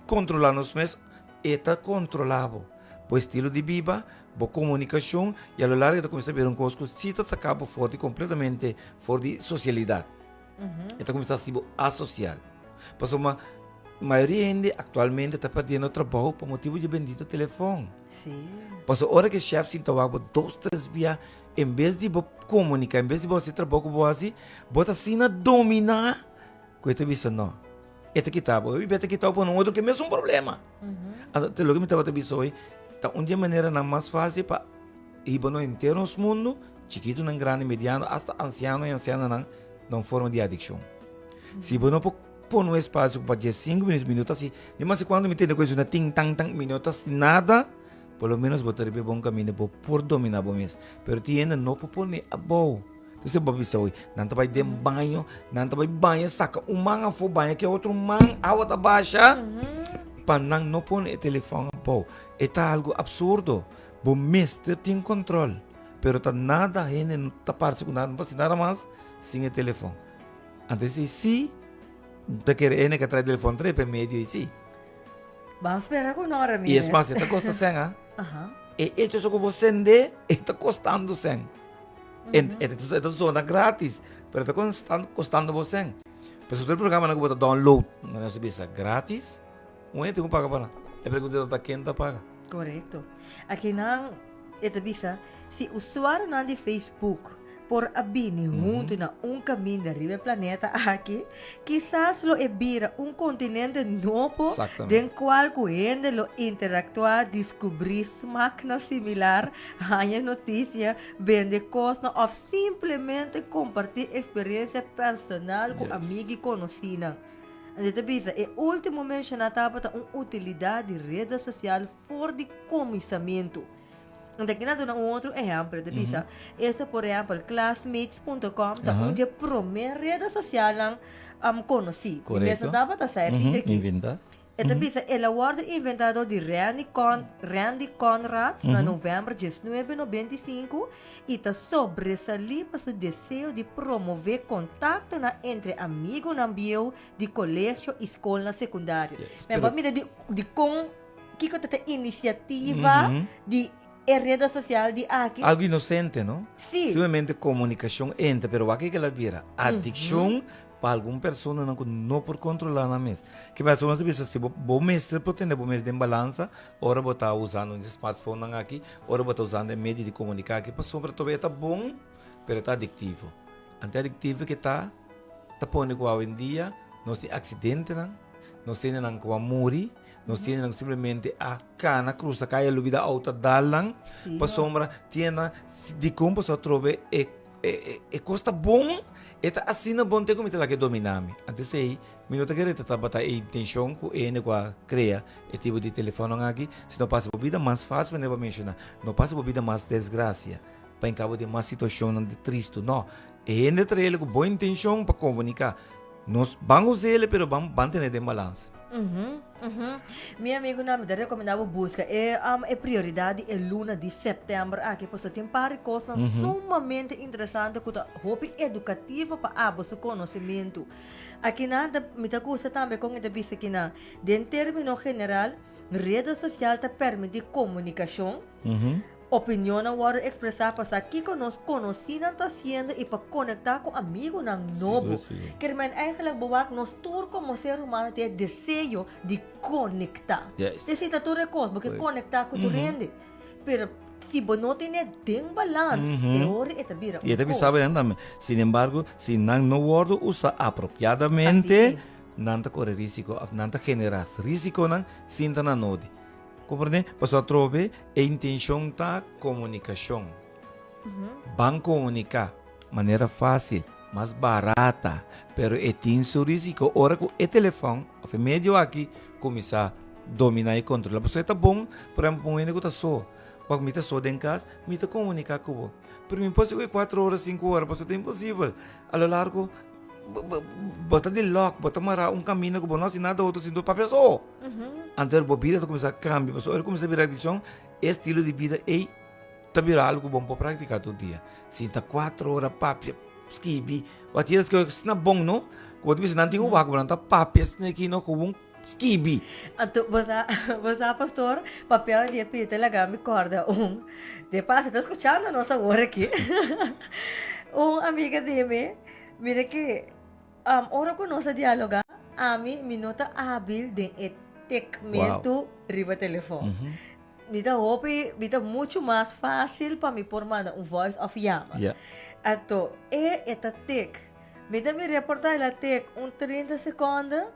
Kontrolá nos mes, e ta kontrolá bo. Bo estilo di biba, bo komunikashon, i a lo largo e ta kuminsá bira un kos ku sí ta saká bo for di kompletamente for di sosialidat. E ta kuminsá hasi bo asosial. Pasobra mayoria hende aktualmente ta perdiendo trabou pa motibu di e bendito telefòn. Pasobra ora ku e shèf sinta wak bo dos tres bia, en bes di bo komuniká, en bes di bo hasi e trabou ku bo hasi, bo ta asina dominá Ku e ta bisa no. E ta kita bo. E ta kita bo pa un otro ku e mesun problema. Anto te loke mi tabata bisa hoy, ta un di e maneranan mas fásil pa hiba nos henter nos mundu, chikitonan, grandi, mediano, asta ansiano i ansiananan, na un forma di adikshon. Si bo no por. pone un espasio pa dje sinku minüt, mi no ta hasi, ni mas kuantu mi tende ku e suna tin tan tan, mi no ta hasi nada, por lo menos bo ta riba e bon kaminda, bo por dominá bo mes. Pero tin hende no por pone abou. Entonces bo bisa oye, nan ta bai den baño, nan ta bai baña, saka un man afó, baña ke otro man, awa ta basha, pa nan no pone e telefòn abou. E ta algu absurdo. Bo mester tin control, pero ta nada hende no ta parce cu nada, no parce nada mas sin e telefon. Anto esey si, ta kere hende ka trae telefon trae pa e medio y si. Ban spera cu no Y es mas, e ta costa cen ah. E hecho so cu bo sende, e ta costando cen. En e ta zona gratis, pero e ta costando bo cen. Pasobra tur e programanan cu bo ta download, nan ta bisa gratis. Un hende tin ku paga pa nan. E pregunta ta, ta ken ta paga? Korekto. Akinan e ta bisa, si usuarionan di Facebook por a bini huntu na un kaminda riba e planeta aki, kisas lo e bira un kontinente nobo den kual ku hende lo interaktuá, diskubrí smaknan similar, haña notisia, bende kosnan òf simplemente kompartí eksperensia personal ku amigu i konosínan. Anto ta bisa, e último menshoná tabata un utilidat di reda sosial for di kuminsamentu. Anto aki nan duna un otro ehèmpel, ta bisa, esta por ehèmpel classmates punto com ta un di e promé reda sosialnan konosí. Mi mes no tabata sa e pita aki. E ta bisa el a wòrdu inventá dor di Randy Con Randy Conrads na novèmber diesnuebe 95 i ta sobresalí pa su deseo di promové kontaktonan entre amigunan bieu di kolegio i skolnan sekundario. Yes, Men bo pero a mira di di kon kiko ta ta inisiativa di e reda sosial di aki. Algo inosente, no? Sí. Simplemente komunikashon entre, pero wak kiko el a bira? Adikshon Pa algun personanan ku no por kontrolá nan mes. Ke personas ta bisa si bo bo mester por tene bo mes den balansa ora bo ta usando e smartphonenan aki, ora bo ta usando e medio di komuniká aki pasobra tobia e ta bon pero e ta adiktivo. Anto e adiktivo ke ta ta pone ku awendia nos tin aksidentenan, nos tin hendenan ku a muri, nos tin hendenan ku simplemente a kana krusa kaya lubida outo a dal nan pasobra tin hendenan dikon pasobra atrobe e E kos ta bon, e ta asina bon te ku mi ta laga e dominá mi. Anto esei, mi no ta kere ta tabata e intenshon ku e hende ku a krea e tipo di telefònnan aki, sino pa hasi bo bida mas fásil, manera bo a menshoná. No pa hasi bo bida mas desgrasia, pa hinka bo den mas situashonnan di tristu. No, e hende a traha el ku bon intenshon pa komuniká. Nos ban usa el, pero ban ban tene den balansa. Mi amigunan, mi ta rekomendá bo buska e e prioridat di e luna di sèptèmber aki pasobra tin par di kosnan sumamente interesante ku ta hopi edukativo pa abo su konosementu. Akinan ta mi ta gusta tambe kon e ta bisa kinan, den término general, reda sosial ta permití komunikashon, Opinionnan wòrdu ekspresá pa sa kiko nos konosínan ta hasiendo i pa konektá ku amigunan nobo. Kier men eigenlijk bo wak nos tur komo ser humano tin e deseo di konektá. Esei ta tur e kos, bo ke konektá ku tur hende. Pero si bo no tene den balans, e ora e ta bira un I e ta kos. bisa nan tambe. Sin embargo, si nan no wòrdu usá apropiadamente, nan ta kore risiko òf nan ta generá risikonan sin ta na nodi. Comprende? Pasobra atrobe e intencion ta comunicacion. Ban comunica manera facil, mas barata, pero e tin su risico ora cu e telefon of e medio aki cuminsa domina y controla. Pasobra e ta bon, por ehemplo, pa un hende cu ta so. Wak mi ta so den cas, mi ta comunica cu bo. Pero mi por haci cu e cuatro ora, cinco ora, pasobra ta imposibel. A lo largo bo ta di lock, bo ta mara un camino cu bo no haci nada otro sino papia so. Anto bo bida ta kuminsá kambia, pasobra ora kuminsá bira adikshon, e estilo di bida ei ta bira algu ku bo no por praktiká tur dia. Sinta kuater ora papia, skibi, wak tin esaki asina bon no, ku bo ta bisa nan tin ku wak, nan ta papia asina aki no, ku bo skibi. Anto bo sa, bo sa pastor, papia di e pidi ta laga mi kòrda un, de paso e ta skuchando nos awor aki, un amiga di mi, mira ke. Ora ku nos a dialogá, ami mi no ta hábil den e tekmentu riba telefòn. Mi ta hopi, mi ta muchu mas fásil pa mi por manda un voice òf yama. Anto e e ta tek. Mi ta mi reportá el a tek un 30 sekònde,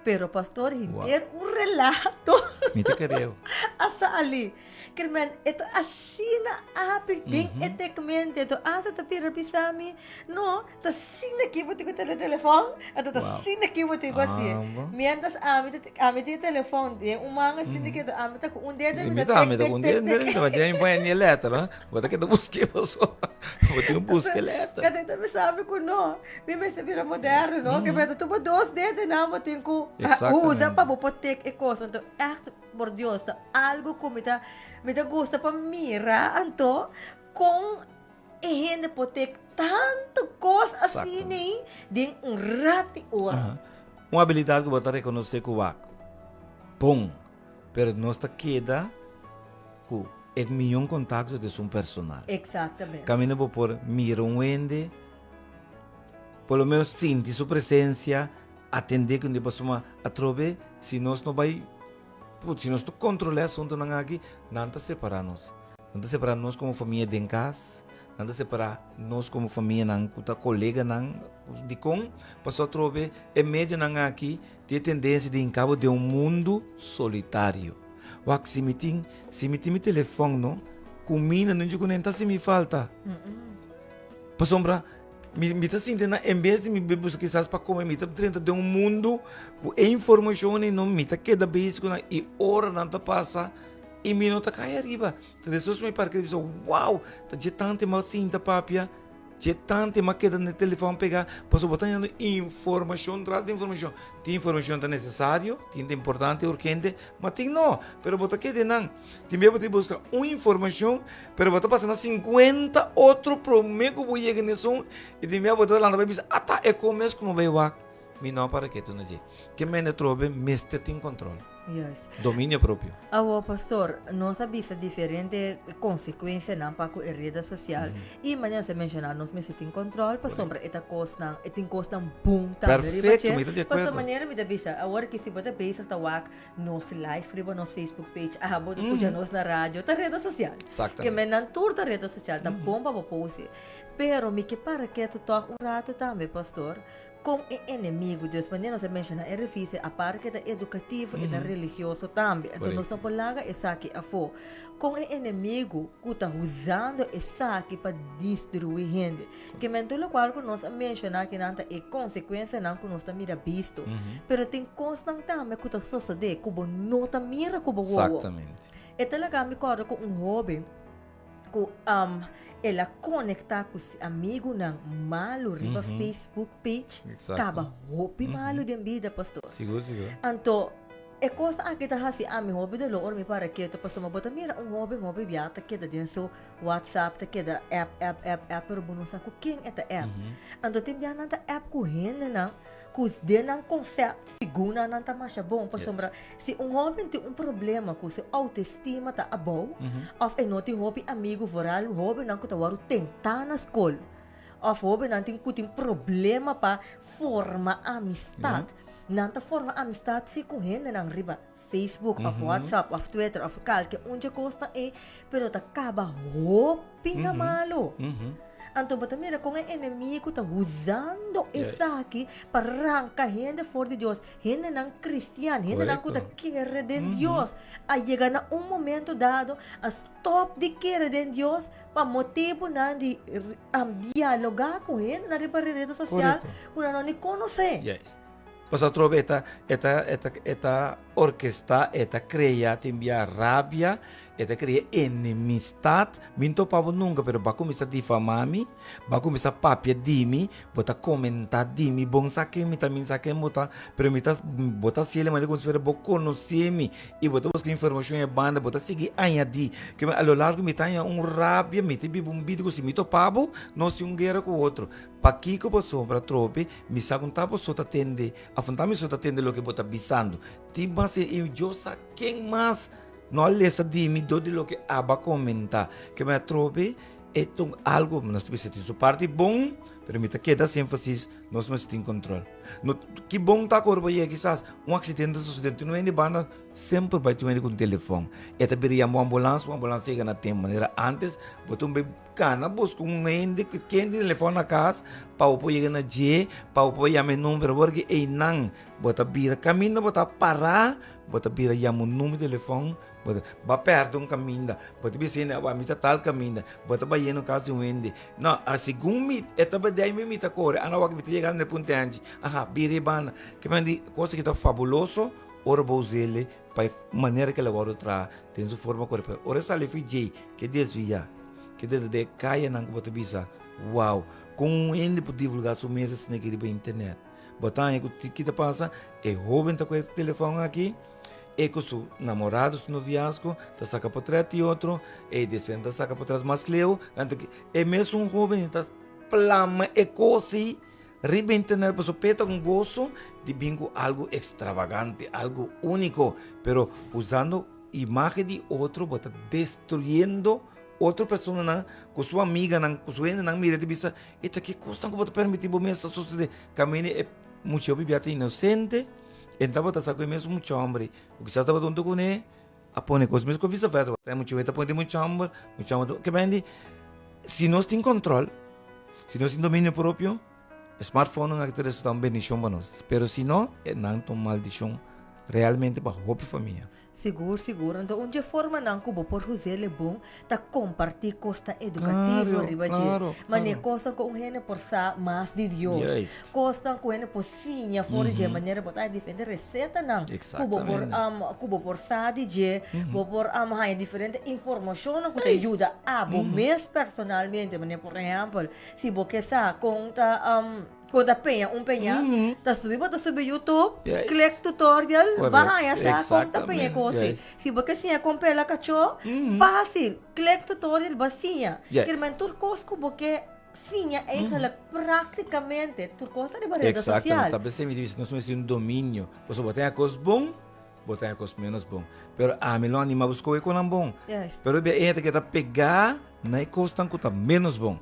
pero pastor henter un relato. Mi ta kereo. A sali. Kermen, e ta asina api den e tekmente. Enton asta ta bira bisa mi, no, ta asina ki bo tin ku tene telefòn, anto ta asina ki bo tin ku hasi. Mientras ami ta, ami tin e telefòn den un man asina ki, anto ami ta ku un dedo mi ta tek tek tek tek. Mi ta djei pone ni e letter, no? Bo ta keda buska pasobra bo tin ku buska e letter. Anto e ta bisa mi ku no, mi mester bira moderno, no? Ke mester tur bo dos dedonan bo tin ku usa pa bo por tek e kos. Anto ègt. Por Dios, ta algo ku mi ta mi ta gusta pa mira anto kon e hende por tek tantu kos asina den un rat di ora. Un abilidat ku bo ta rekonosé ku wak bon, pero nos ta keda ku e mion kontakto ta esun personal. Eksaktamente. Kaminda bo por mira un hende, por lo menos sinti su presensia. Atendé ku pasobra atrobe si nos no bai put si nos no kontrolá e asuntunan aki nan ta separá nos. Nan ta separá nos komo famia den kas, nan ta separá nos komo famianan ku ta koleganan. Dikon? Pasobra atrobe e medionan aki tin e tendensia di hinka bo den un mundu solitario. Wak si mi tin si mi tin mi telefòn no kuminda no dje ku nan ta hasi mi falta. Pasobra Mi, mi ta sinti na en bes di mi buska kisas pa kome, mi ta drenta den un mundu ku e informashon ei no, mi ta keda bezig ku nan i oranan ta pasa i mi no ta kai ariba. Ta despues mi para keda bisa, wow, ta dje tantu mi a sinta papia, dje tantu mi a keda na e telefòn pegá, pasobra bo ta hañando informashon tras di informashon. Tin informashon ta nesesario, tin ta importante, urgente, ma tin no, pero bo ta keda einan. Tin bia bo ta buska un informashon, pero bo ta pasa na sinkuenta otro promé ku bo yega na esun, i tin bia bo ta lanta bai bisa, ata e kon mes ku mi bai wak, mi no a para ketu na dje. Ke mende atrobe mester tin kòntròl. Juist. Dominio propio. Awor, pastor, nos a bisa diferente konsekuensianan pa ku e reda sosial i manera nos a menshoná nos mester tin kòntròl pasobra e ta kosnan, e tin kosnan bon tambe riba Perfekto, dje. mi ta di akuerdo. Pasobra manera mi ta bisa, awor ki si bo ta bezig ta wak Nos live riba nos Facebook page, abo ta skucha nos na radio, ta reda sosial. Exactamente. Ke men nan tur ta reda sosial, ta bon pa bo posi. Pero mi ke para ketu tòg un rato tambe, pastor, kon e enemigo, dus manera nos a menshoná e revista, aparte ke ta edukativo, e ta religioso tambe. Anto nos no por laga esaki afó. Kon e enemigo ku ta usando esaki pa destruí hende. Ke men tur lokual ku nos a menshoná akinan ta e konsekuensianan ku nos ta mira bisto. Pero tin kosnan tambe ku ta sosodé ku bo no ta mira ku bo wowo. Exactamente. E ta laga mi kòrda ku un hóben ku el a konektá ku si amigunan malu riba Facebook page kaba hopi malu den bida, pastor. Sigur, sigur. Anto E kos aki ta hasi ami hopi doló ora mi para ketu pasobra bo ta mira un hoben hopi bia ta keda den su whatsapp ta keda app app app app pero bo no sa ku ken e ta app. Anto tin bia nan ta app ku hendenan ku den nan concept segun nan nan ta masha bon pasobra si un hoben tin un problema ku su autoestima ta abou of e no tin hopi amigu vooral hobennan ku ta wòrdu tentá na skol of hobennan tin ku tin problema pa forma amistat. Nan ta forma amistad si cu hendenan riba Facebook of WhatsApp of Twitter of kalke un dje cosnan ey, pero ta caba hopi na malo. Anto bo ta mira con e enemigo ta usando esaki pa ranca hende for di Dios, hendenan cristian, hendenan cu ta kere den Dios, a yega na un momento dado a stop di kere den Dios pa motibonan di dialoga cu hendenan riba rede social cu nan no ni conoce. Pasobra atrobe e ta, e ta, e ta, e ta orkestá, e ta krea tin bia rabia, e ta krea enemistat. Mi no topa bo nunka, pero bo a kuminsá difamá mi, bo a kuminsá papia di mi, bo ta komentá di mi, bo no sa ken mi ta, mi no sa ken bo ta, pero mi ta, bo ta hasiel di manera komo si fuera bo konosé mi i bo ta buska informashon e banda, bo ta sigui añadí. Ke a lo largo mi ta haña un rabia, mi ta biba un bida ku si mi topa bo, nos tin un guera ku otro. Pakiko pasobra atrobe mi sa ku ta boso ta tende, afuntá mi so ta tende loke bo ta bisando. Tin mas i yo sa ken mas no a lesa di mi dor di loke abo a komentá. Ke mi atrobe e ta un algu, nos ta bisa tin su parti bon, Pero mi ta keda hasi énfasis, nos mester tin control. No, ki bon ta ku ora bo yega kisas un aksidente ta sosodé, tin un hende banda semper bai tin un hende ku un telefòn. E ta bira yama un ambulans, un ambulans yega na tempu. Manera antes bo ta un bai kana buska un hende ku ken tin telefòn na kas pa bo por yega na dje, pa bo por yama e number. Awor ki einan bo ta bira kaminda bo ta pará, bo ta bira yama un number di telefòn. Bo ta ba pèrdè un kaminda, bo ta bisa hende, awor mi ta tal kaminda, bo ta bai yendo kas di un hende. No, a segun mi e ta bedei mi, mi ta kore, a no wak mi ta yega na e punta anchi, aha, bira e banda. Ke men di kosa ki ta fabuloso ora bo us'el pa e manera ke el a wòrdu traha den su forma korekto. Pero ora e sali fi djei, ke desviá, ke drenta den e kayanan ku bo ta bisa, wow, kon un hende por divulgá su mes asina aki riba internet? Bo ta haña ku ki ta pasa? E hóben ta ku e telefòn aki. E ku su namorado, su noviazgo, ta saka potret di otro, e despues nan ta saka potret mas leu, nan ta e mesun hoben ta plama e kos ei riba internet pasobra p'e ta un goso di bin ku algu ekstravagante, algu úniko, pero usando imagen di otro bo ta destruyendo otro personanan ku su amiganan, ku su hendenan mira ta bisa e ta ki kosnan ku bo ta permití bo mes ta sosodé, kaminda e mucha hopi bia ta inosente. E tabata sa ku e mes mucha hombre ku kisas tabata huntu kuné a pone kos mes ku visa versa. E mucha ta pone den mucha homber, mucha homber ta. Ke bende si nos tin control, si nos tin dominio propio, e smartphone nan aki ta resulta un bendishon pa nos. Pero si no, e nan ta un maldishon realmente pa hopi famia. Sigur, sigur. Anto un dje formanan ku bo por huz'é le bon ta kompartí kosnan edukativo Claro, riba dje. claro, Manera claro. kosnan ku un hende por sa mas di Dios. Juist. Kosnan ku hende por siña for di dje. Manera bo ta haña diferente resetanan ku bo por Exactamente. ku bo por sa di dje. Bo por haña diferente informashonnan ku ta yuda abo mes personalmente. Manera por ehèmpel, si bo ke sa kon ta. Kon ta peña un peña, ta subi bo ta subi YouTube, Yes. click tutorial, Correct. ba haña sa kon ta peña Exactamente. kos ei. Yes. Si bo ke siña kon pela kachó, fácil, click tutorial ba siña. Yes. Kier men tur kos ku bo ke siña eigenlijk práktikamente tur kos ta riba reda Exactamente. sosial. Ta p'esei mi di bisa nos mester un dominio. Pasobra bo ta haña kos bon, bo ta haña kos ménos bon. Pero ami lo anima bo skohe konan bon. Juist. Pero bia e hende ta keda pegá na e kosnan ku ta ménos bon.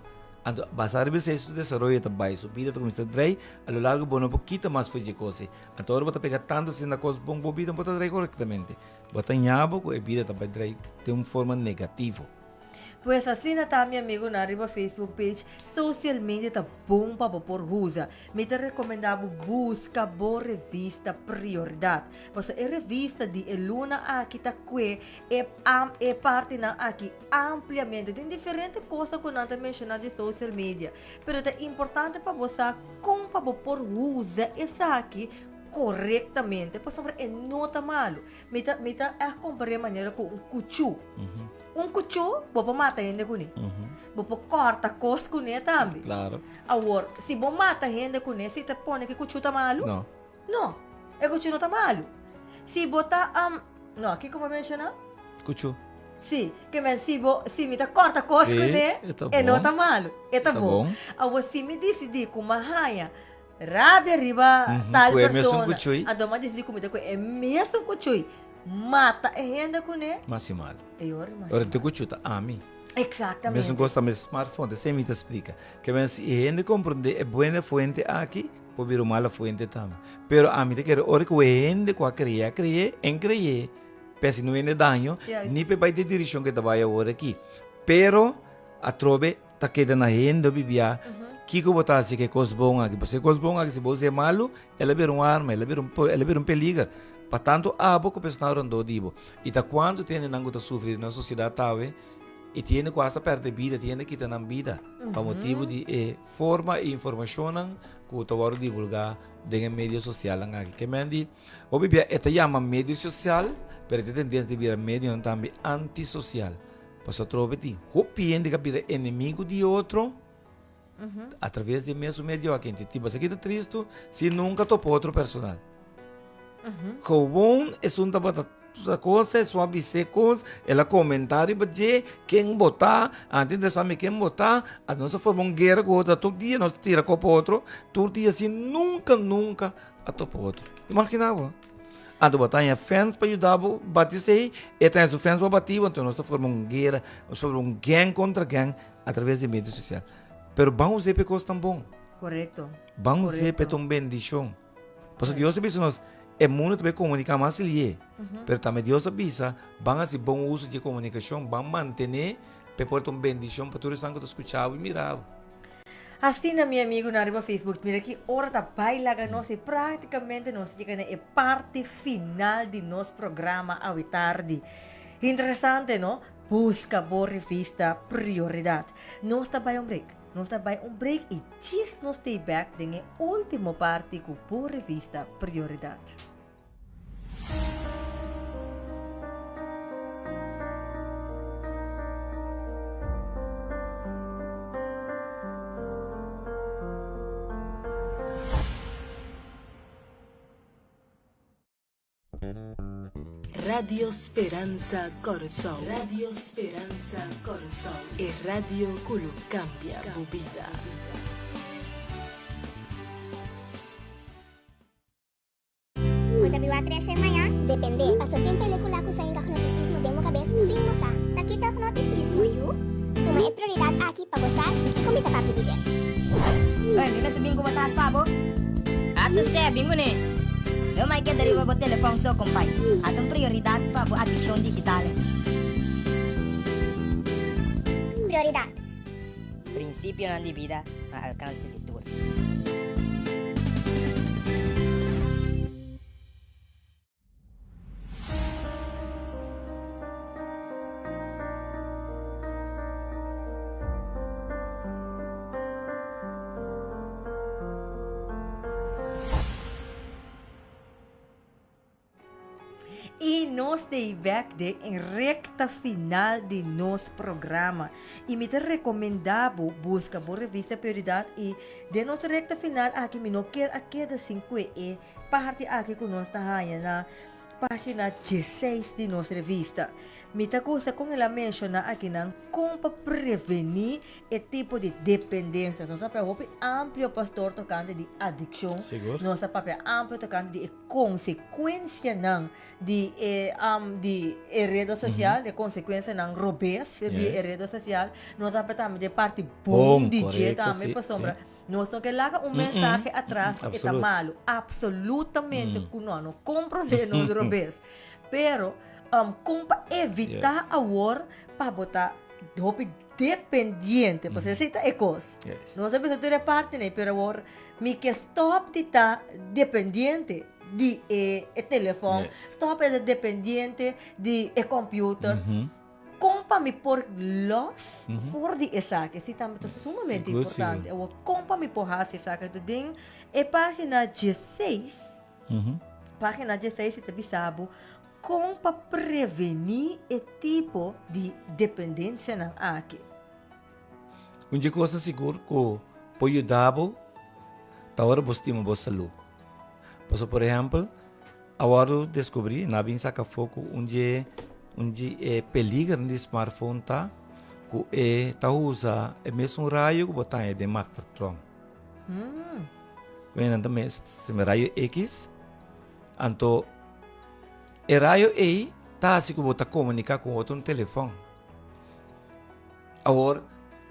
Anto basá riba esei su desaroyo ta bai, su bida ta kuminsá drei, a lo largo bo no por kita mas for dje kos ei. Anto ora bo ta pega tantu asina na kos bon, bo bida no por ta drei korektamente. Bo ta ña bo ku e bida ta bai drei den un forma negativo. Pues asina ta mi amigunan riba Facebook page, social media ta bon pa bo por usa. Mi ta recomenda bo busca bo revista Prioridad. Pasobra e revista di e luna aki ta cue e am e partinan aki ampliamente. Tin diferente cosa cu nan ta menciona di social media. Pero ta importante pa bo sa con pa bo por usa esaki corectamente. Pasobra e no ta malo. Mi ta mi ta echt compara e manera cu un cuchu. Un cuchu bo por mata hende cune. Bo por corta cos cune tambe. Claro. Awor, si bo mata hende cune, si ta pone ki cuchu ta malu? No. No, e cuchu no ta malu. Si bo ta, um, no, kiko bo a menciona? Cuchu. Si, ke men si bo, si mi ta corta cos Sí, cune, e ta e no bon. ta malu, e ta E ta bon. bon. Awor, si mi dicidi cu mi a haña Rabia riba tal Ku e mesun persona. kuchui. Anto mi a disidí ku mi ta ku e mesun kuchui mata e hende kuné. Mas i malu. E ora mas i Ora te malu. kuchu ta ami. Exactamente. Mesun kos tambe smartphone, esei mi ta splika. Ke men si e hende komprondé e buena fuente aki, por bira un mala fuente tambe. Pero ami ta kere ora ku e hende ku a krea a kre'é, en kre'é, p'e no hende daño, Juist. ni p'e bai den direkshon ku e ta bai awor aki. Pero atrobe Ta keda na hende bibia kiko bo ta hasi ku e kos bon aki. Pasobra e kos bon aki si bo usa e malu, el a bira un arma, el a bira un el a bira un peliger pa tantu abo ku personanan rondó di bo. I ta kuantu tin hendenan ku ta sufri den nos sosiedat awe i tin hende ku asta pèrdè bida, tin hende kita nan bida pa motibu di e forma i informashonnan ku ta wòrdu divulgá den e medio sosialnan aki. Ke men di hopi bia e ta yama medio sosial, pero e ta tendensia di bira medionan tambe antisosial. Pasobra atrobe tin hopi hende ku a bira enemigu di otro atraves di e mesun medio aki. Inti tin basaki ta tristu si nunka topa otro personal. Gewoon esun tabata cosa, esun a bis'é kos, el a komentá riba dje, ken bo ta, antes interesá mi ken bo ta, a nos a forma un guera ku otro, tur dia nos ta tira kopa otro, tur dia si nunka nunka a topa otro. Imaginá bo. Anto bo ta haña fans pa yuda bo bati esei, e ta haña su fans pa bati bo, anto nos ta forma un guera, nos forma un gang kontra gang atraves di medio sosial. Pero ban us'é pa e kosnan bon. Korekto. Ban us'é pa e ta un bendishon. Pasobra Dios a bisa nos, e mundu ta bai komuniká mas lié. Pero tambe Dios a bisa, ban hasi bon uso di e komunikashon, ban mantené pa e por ta un bendishon pa tur esnan ku ta skucha bo i mira bo. Asina mi amigunan riba Facebook, mira ki ora ta bai laga nos i práktikamente nos a yega na e parti final di nos programa awe tardi. Interesante no? Buska bo revista Prioridat. Nos ta bai un break. Nos ta bai un break i djis nos stay back den e ultimo parti ku bo revista Prioridat. Radio Speransa Kòrsou Radio Speransa Kòrsou e radio ku lo kambia bo bida. Bo ta biba treshe maña? Depende. Paso tin pelicula cu sa hinca gnoticismo den bo cabes sin bo sa. Ta kita gnoticismo, yu? Tuma e prioridad aki pa bo sa di kico mi ta papia di dje. Oi, mi mester bin cu bo tas pa bo. Ata sè, bin cu ne. Lo mai keda riba bo telefon so, compay. Ata un prioridad pa bo adiccion digital. Prioridad. Principionan di bida na alcance di tur. I nos ta ei bek den e rekta final di nos programa. I mi ta rekomendá bo buska bo revista Prioridad i den nos rekta final aki mi no kier a keda sin kue e parti aki ku nos ta haña na página dieseis di nos revista. Mi ta gusta kon el a menshoná akinan kon pa prevení e tipo di dependensia. Nos a papia hopi amplio pastor tokante di adikshon. Sigur. Nos a papia amplio tokante di e konsekuensianan di e di e reda sosial, e konsekuensianan robes di e reda sosial. Nos a papia tambe di e parti bon di dje tambe pasobra nos no ke laga un mensahe atras ku e ta malu. Absolutamente ku no, no komprondé nos robes. Pero kon pa evitá awor pa bo ta hopi dependiente, pasobra esei ta e kos. Nos a bisa tur e partinan, pero awor mi ke stòp di ta dependiente di e e telefòn, stòp di ta dependiente di e kòmpiuter. Kon pa mi por lòs for di esaki? Esei tambe ta sumamente importante. Awor, kon pa mi por hasi esaki? Anto den e página dieseis, página dieseis e ta bisa bo Kon pa prevení e tipo di dependensianan aki? Un dje kos ta sigur ku por yuda bo ta ora bo stima bo salú. Pasobra por ehèmpel, a wòrdu deskubrí, nan a bin saka afó ku un dje un dje e peligernan di smartphone ta ku e ta usa e mesun rayo ku bo ta haña den magnetron. Nan ta rayo X. Anto e rayo ei ta hasi ku bo ta komuniká ku otro un telefòn. Awor,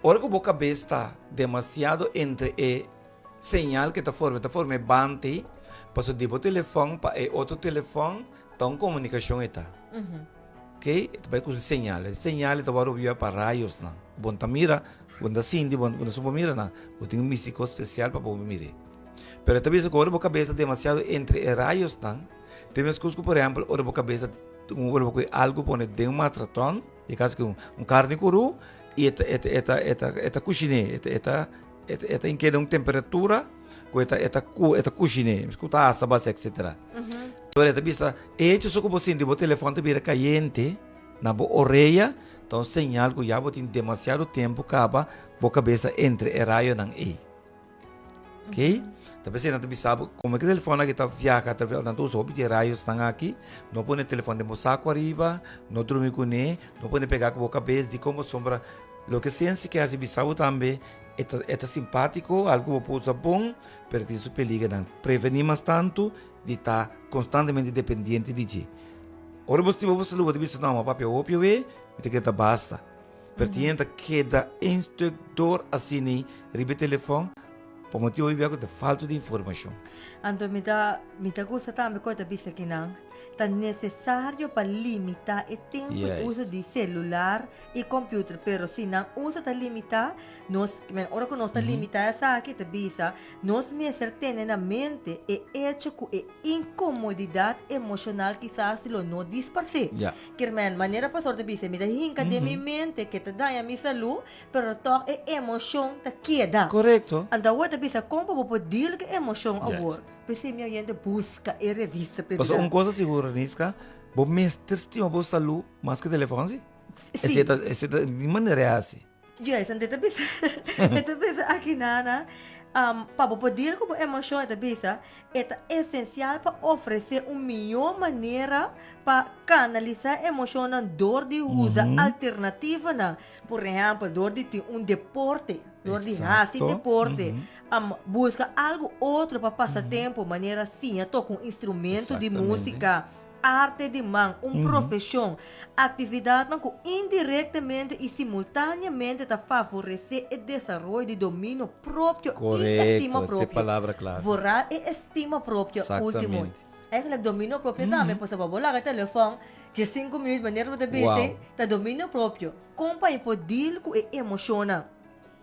ora ku bo kabes ta demasiado entre e señal ke ta forma, ta forma e band ei, pasobra di bo telefòn pa e otro telefòn ta un komunikashon e ta. Ok, e ta bai ku su señal. E señal e ta wòrdu bia pa rayosnan. Bo no ta mira, bo no ta sinti, bo no por mira nan. Bo tin un místiko spesial pa bo mir'é. Pero e ta bisa ku ora bo kabes ta demasiado entre e rayosnan, ta meskos ku por ehèmpel ora bo kabes ta ora bo kohe algu pone den un matraton, den kaso ku un karni kuru, i e ta e ta e ta e ta e ta kushiné, e ta e ta e ta inkeda un temperatura ku e ta e ta e ta kushiné, meskos ku ta asa basa etsetera. Ora e ta bisa e hecho so ku bo sinti bo telefòn ta bira kayente na bo orea ta un señal ku ya bo tin demasiado tempu kaba bo kabes ta entre e rayonan ei. Ok? Ta p'esei nan ta bisa bo, como e telefòn aki ta viaha, ta nan ta usa hopi di e rayosnan aki, no pone telefòn den bo saku ariba, no drumi kuné, no pone pegá ku bo kabes, dikon pasobra loke siensia ke hasi bisa bo tambe e ta e ta simpátiko, algu bo por usa bon, pero tin su peligernan. Prevení mas tantu di ta konstantemente dependiente di dje. Ora bo stima bo salú bo ta bisa, no, mi a papia hopi awe, mi ta kere ta basta. Pero tin hende ta keda een stuk door asina riba e telefòn pa motibu hopi bia ku ta falta di informashon. Anto mi ta mi ta gusta tambe ku e ta bisa kinan ta nesesario pa limitá e tempu i uso di selular i computer pero si nan uso ta limitá nos men ora ku nos ta limitá esaki ta bisa nos mester tene na mente e echo ku e inkomodidat emoshonal kisas lo no disparsé. Kier men manera pastor ta bisa mi ta hinka den mi mente ke ta daña mi salú pero tòg e emoshon ta keda. Korekto. Anto awor ta bisa kon pa bo por deal ku e emoshon awor. P'esei mi oyente buska e revista Pasobra Prioridad. un kos ta sigur Niska, bo mester stima bo salú mas ku telefòn si. Sí. Esei ta, esei ta, di manera e hasi. Juist, want e ta bisa, e ta bisa aki nana, um, pa bo por deal ku bo emoshon, e ta bisa, e ta esensial pa ofresé un mihó manera pa kanalisá emoshonnan dor di usa alternativanan. Por ehèmpel, dor di tin un deporte, dor di hasi Exacto. deporte, um, buska algu otro pa pasa tempu, manera siña toka un instrumento di Exactamente. músika, arte di man, un profeshon, aktividatnan ku indirektamente i simultaneamente ta favoresé e desaroyo di dominio propio i estima Korekto, te propio. palabra klave. Vooral e estima propio último. Exactamente. Eigenlijk dominio propio tambe, pasobra bo laga telefòn diesinku minüt manera bo ta bisi, Wow. ta dominio propio. Kon pa e por deal ku e emoshonnan?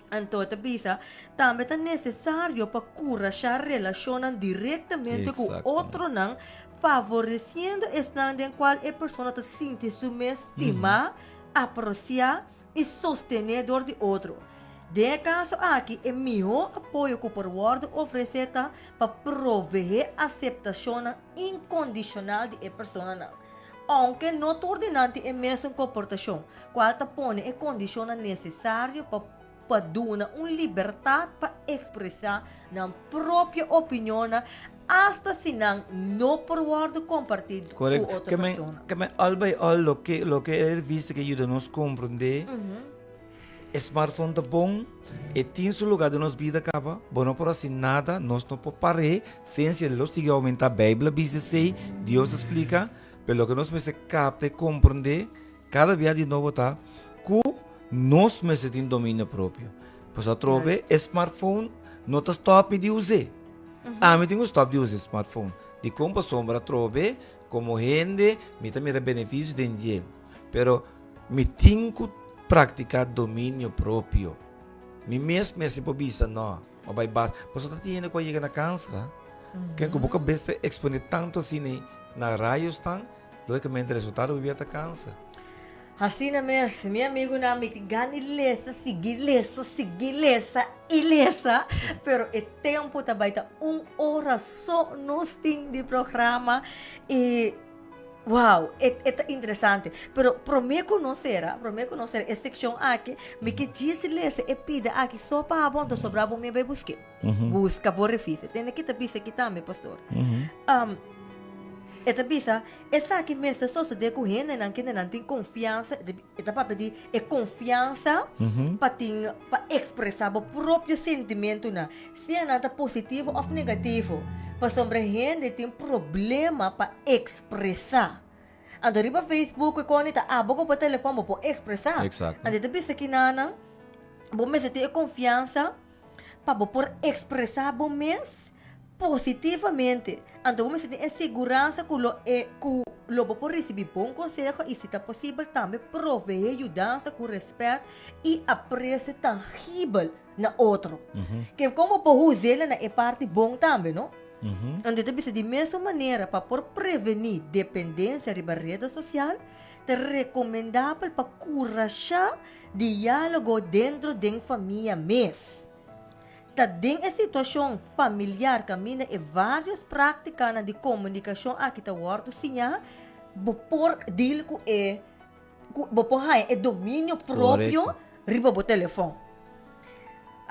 Anto ta bisa, tambe ta nesesario pa kurashá relashonnan direktamente ku otronan, favoresiendo esnan den kual e persona ta sinti su mes stimá, apresiá i sostené dor di otro. Den e kaso aki, e mihó apoyo ku por wòrdu ofresé ta pa proveé aseptashonnan inkondishonal di e personanan. Ounke no tur di nan tin e mesun komportashon, kual ta pone e kondishonnan nesesario pa pa duna un libertat pa ekspresá nan propio opinionnan asta si nan no por wòrdu kompartí ku Korekto. otro Ke men, persona. ke men al by al loke loke e revista ke yuda nos komprendé E smartphone ta bon, e tin su lugar den nos bida caba, bo no por haci nada, nos no por par'é, ciencia lo sigui aumenta, Bijbel a bisa esey, Dios a splica, pero loke nos mester capta y comprende cada bia di nobo ta cu nos mester tin dominio propio. Pasobra atrobe e smartphone no ta stop mi di us'é, ami tin cu stop di usa e smartphone, dicon? Pasobra atrobe como hende mi ta mira beneficio den dje, pero Mi tin ku praktiká dominio propio. Mi mes mester por bisa no, a bai bas. Pasobra ta tin hende ku a yega na kanser, ha. Ken ku bo kabes ta eksponé tantu asina na rayosnan, lógikamente resultado bo bia ta kanser. Asina mes, mi amigunan, mi tin gana di lesa, sigui lesa, sigui lesa i lesa, pero e tempu ta bai ta un ora so nos tin di programa i. Wow, e, e ta interesante. Pero promé ku nos sera, promé ku nos sera e sekshon aki, mi ke djis lesa e pida aki so pa abo, anto sobra bo mi bai busk'é. Buska bo revista. Tende ki ta bisa aki tambe, pastor. Um, e ta bisa, esaki mester sosodé ku hendenan kendenan tin konfiansa, e ta papia di e konfiansa pa tin, pa ekspresá bo propio sentimentunan. Sea nan ta positivo òf negativo, pasobra hende tin problema pa ekspresá. Anto riba Facebook ku e koni ta abo ku bo telefòn bo por ekspresá. Exacto. Anto e ta bisa kinanan bo mester tin e konfiansa pa bo por ekspresá bo mes positivamente. Anto bo mester tin e siguransa ku lo e ku lo bo por risibí bon konseho i si ta posibel tambe proveé yudansa ku rèspèt i apresio tangibel. na otro. Ke kon bo por us'el na e parti bon tambe, no? Anto ta bisa di mesun manera pa por prevení dependensia riba reda sosial, ta rekomendabel pa kurashá diálogo dentro den famia mes. Ta den e situashon familiar kaminda e vários práktikanan di komunikashon aki ta wòrdu siñá, bo por deal ku e ku bo por haña e dominio propio riba bo telefòn.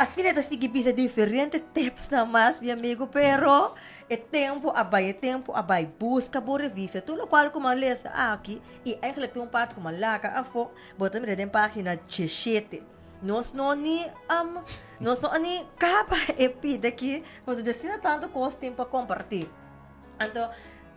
Asina e ta sigui bisa diferente tipsnan mas mi amigo pero e tempu a bai e tempu a bai buska bo revista tur lokual ku mi a lesa aki i eigenlijk tin un parti ku mi a laga afó bo ta mira den pagina diesshete nos no ni nos no a ni kaba e pida aki pasobra asina tantu kos tin pa kompartí anto.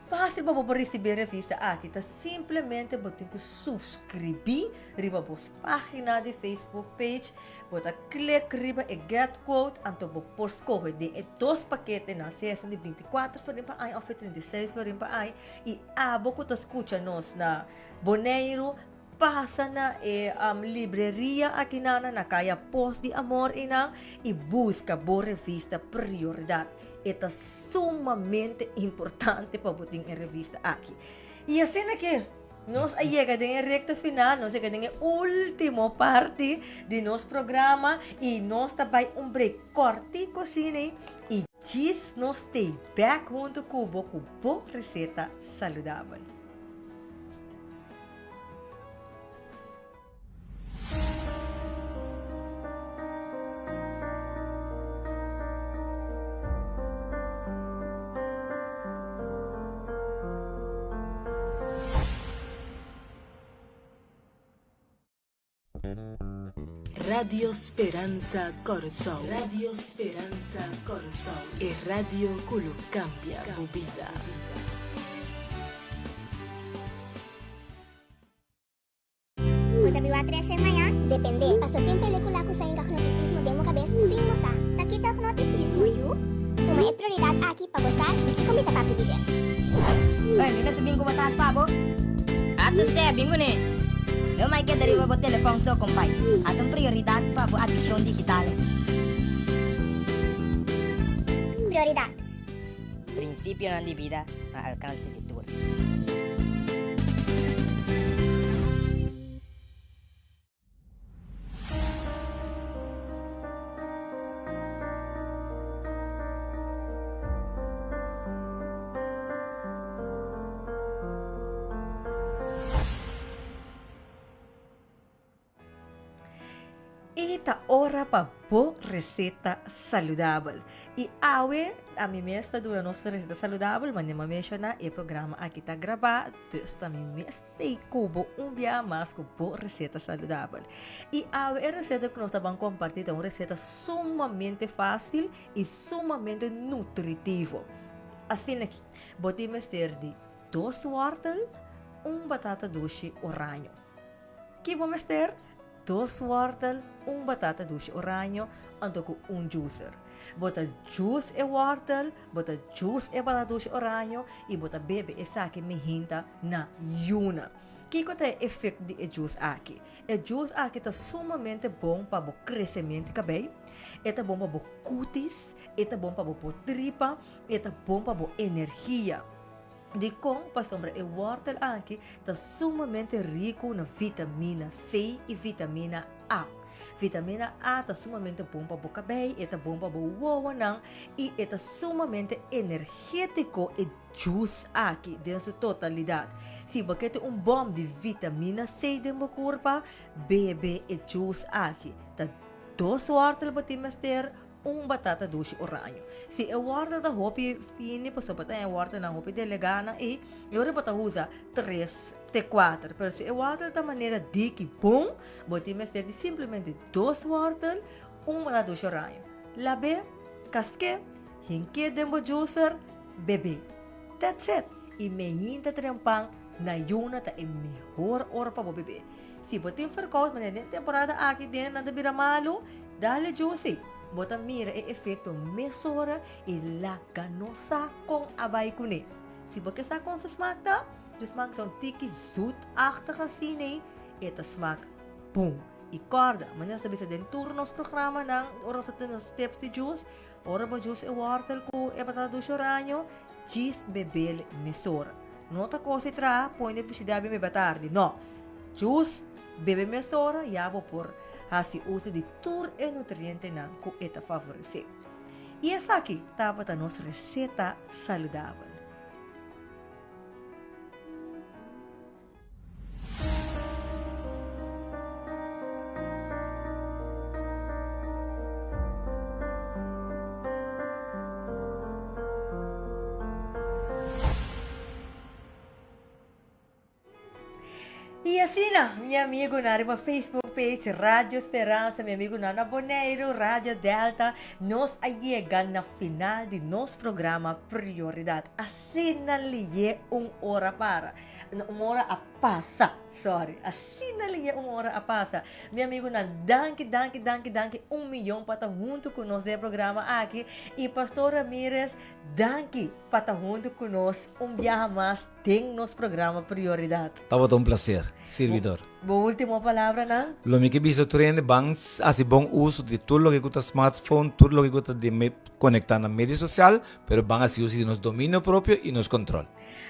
Fásil pa bo por risibí e revista aki ta simplemente bo tin ku suskribí riba bo página di Facebook page, bo ta klik riba e Get Quote anto bo por skohe den e dos paketenan, sea esun di 24 florin pa aña òf e 36 florin pa aña, i abo ku ta skucha nos na Boneiru pasa na e libreria akinan na Kaya Pos di Amor einan i buska bo revista Prioridat. E ta sumamente importante pa bo tin e revista aki. I asina ke nos a yega den e rekta final, nos a yega den e ultimo parti di nos programa i nos ta bai un break kòrtiku asina i djis nos stay bèk huntu ku bo ku bo reseta saludabel. Radio Speransa Kòrsou. Radio Speransa Kòrsou, e radio ku lo kambia bo bida. Bo ta biba treshe maña? Depende. Paso tin pelicula cu sa hinca gnoticismo den bo cabes sin bo sa. Ta kita gnoticismo, yu? Tuma e prioridad aki pa bo sa di kico mi ta papia di dje. Oi, mi mester bin cu bo tas pa bo. Ata sè, bin cu ne. No mai keda riba bo telefon so, compay. Ata un prioridad pa bo adiccion digital. Prioridad. Principionan di bida na alcance di tur. I ta ora pa bo reseta saludabel. I awe ami mes ta duna nos reseta saludabel, manera mi a menshoná e programa aki ta grabá, dus ta mi mes tei ku bo un bia mas ku bo reseta saludabel. I awe e reseta ku nos ta ban kompartí ta un reseta sumamente fásil i sumamente nutritivo. Asina ki bo tin mester di dos wòrtel, un batata dushi oraño. Ki bo mester? Dos wòrtel, un batata dushi oraño, anto ku un juicer. Bo ta juice e wòrtel, bo ta juice e batata dushi oraño i bo ta bebe esaki mihinta na yuna. Kiko ta e efekto di e juice aki? E juice aki ta sumamente bon pa bo kresementu di kabei, e ta bon pa bo kutis, e ta bon pa bo por tripa, e ta bon pa bo energia. Dikon? Pasobra e wòrtel aki ta sumamente riku na vitamina C i vitamina A. Vitamina A ta sumamente bon pa bo kabei, e ta bon pa bo wowonan i e ta sumamente energétiko e djus aki den su totalidat. Si bo ke tin un bòm di vitamina C den bo kurpa, bebe e djus aki. Ta dos wòrtel bo tin mester. Un batata dushi oraño. Si e wortel ta hopi fini pasobra ta e wortelnan hopi delegá ei, e ora bo ta usa tres te kuater. Pero si e wortel ta manera diki bon, bo tin mester di simplemente dos wortel, un batata dushi oraño. Lab'é, kask'é, hink'é den bo juicer, beb'é. That's it! I meinta trempan na yuna ta e mihor ora pa bo beb'é. Si bo tin verkoud manera den temporada aki den nan ta bira malu, dale juice. Bo ta mira e efecto mesora y laga no sa con a bay cune. Si bo ke sa con su smaak ta, su smaak ta un tiki zoetachtig asina e ta smaak bon. Y corda, manera nos ta bisa den tur nos programanan ora nos ta tene nos tips di juice, ora bo juice e wortel cu e batata dushi oraño, djis bebel mesora. No ta cos di traha, pone den frigidair bin bebe tardi, no. Jus bebe mesora ya bo por hasi uso di tur e nutrientenan ku e ta favoresé. I esaki tabata nos reseta saludabel. I asina, mi amigunan riba Facebook page Radio Speransa, mi amigunan na Boneiru, Radio Delta, nos a yega na final di nos programa Prioridad. Asina liye un ora para, un ora a pasa, sorry, asina liye un ora a pasa. Mi amigunan, danki, danki, danki, danki un miyon pa ta huntu ku nos den e programa aki. I Pastor Ramirez, danki pa ta huntu ku nos un biaha mas den nos programa Prioridad. Tabata un placer, sirbidor. Bo ultimo palabranan? Lo mi ke bisa tur hende ban hasi bon uso di tur loke ku ta smartphone, tur loke ku ta di konektá na medio sosial, pero ban hasi uso di nos dominio propio i nos kontrol.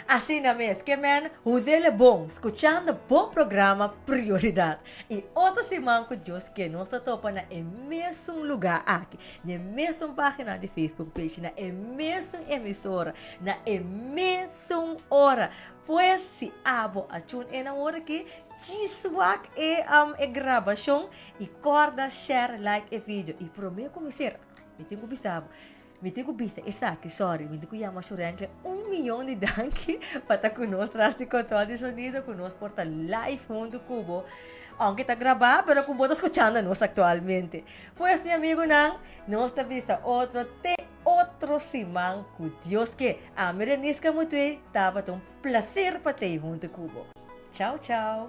Asina mes, ke men huzele bon skuchando bo programa Prioridad. I otro siman ku Dios ke nos ta topa na e mesun lugá aki, na e mesun página di Facebook page, na e mesun emisora, na e mesun ora. Pues si abo a tune in awor aki, djis wak e e grabashon i kòrda share, like e video. I promé ku mi sera, mi tin ku bisa bo, Mi tin ku bisa esaki, sorry, mi tin ku yama Shurenkle un miyon di danki pa ta ku nos tras di control di sonido, ku nos por ta live huntu ku bo, aunke ta grabá, pero ku bo ta skuchando nos aktualmente. Pues mi amigunan, nos ta bisa otro te otro siman ku Dios ke. Ami Renisca Mutuey, tabata un placer pa tei huntu ku bo. Chao chao.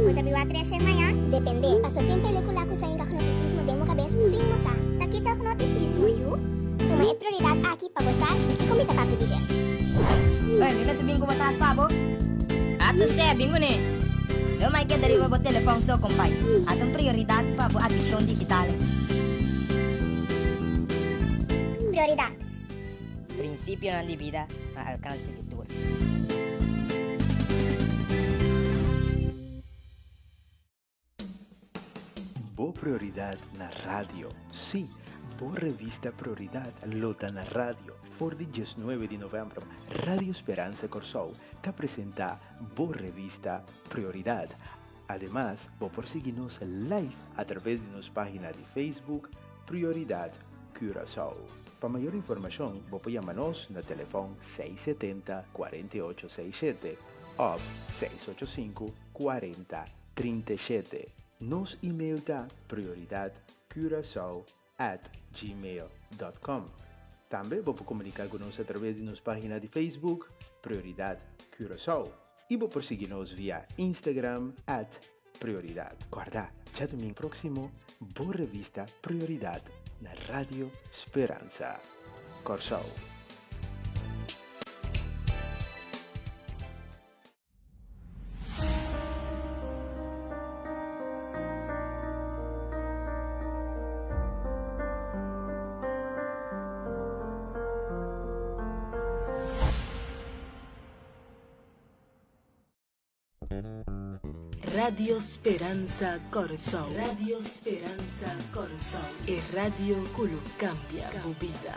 Bo ta biba treshe maña? Depende. Paso tin pelicula cu sa hinca gnoticismo den bo cabes sin bo sa. Ta kita gnoticismo, yu? Tuma e prioridad aki pa bo sa di kico mi ta papia di dje. Oye, mi mester bin cu bo tas pa bo. Ata sè, bin cune. Lo mai keda riba bo telefon so, compay. Ata un prioridad pa bo adiccion digital. Prioridad. Principionan di bida na alcance di tur. Bo Prioridad na radio. Sí, bo revista Prioridad lo ta na radio. For di diesnuebe di novèmber, Radio Speransa Kòrsou ta presentá bo revista Prioridad. Ademas, bo por sigui nos live a traves di nos página di Facebook Prioridad Curaçao. Pa mayor informashon, bo por yama nos na telefòn 670 48 67 òf 685 40 37. Nos email ta prioridadcuracao at gmail dot com. Tambe bo por komuniká ku nos atraves di nos página di Facebook Prioridad Curaçao i bo por sigui nos via Instagram at Prioridad. Kòrda, djadumingu próksimo bo revista Prioridad na Radio Speransa Kòrsou. Radio Speransa Kòrsou Radio Speransa Kòrsou e radio ku lo kambia bo bida.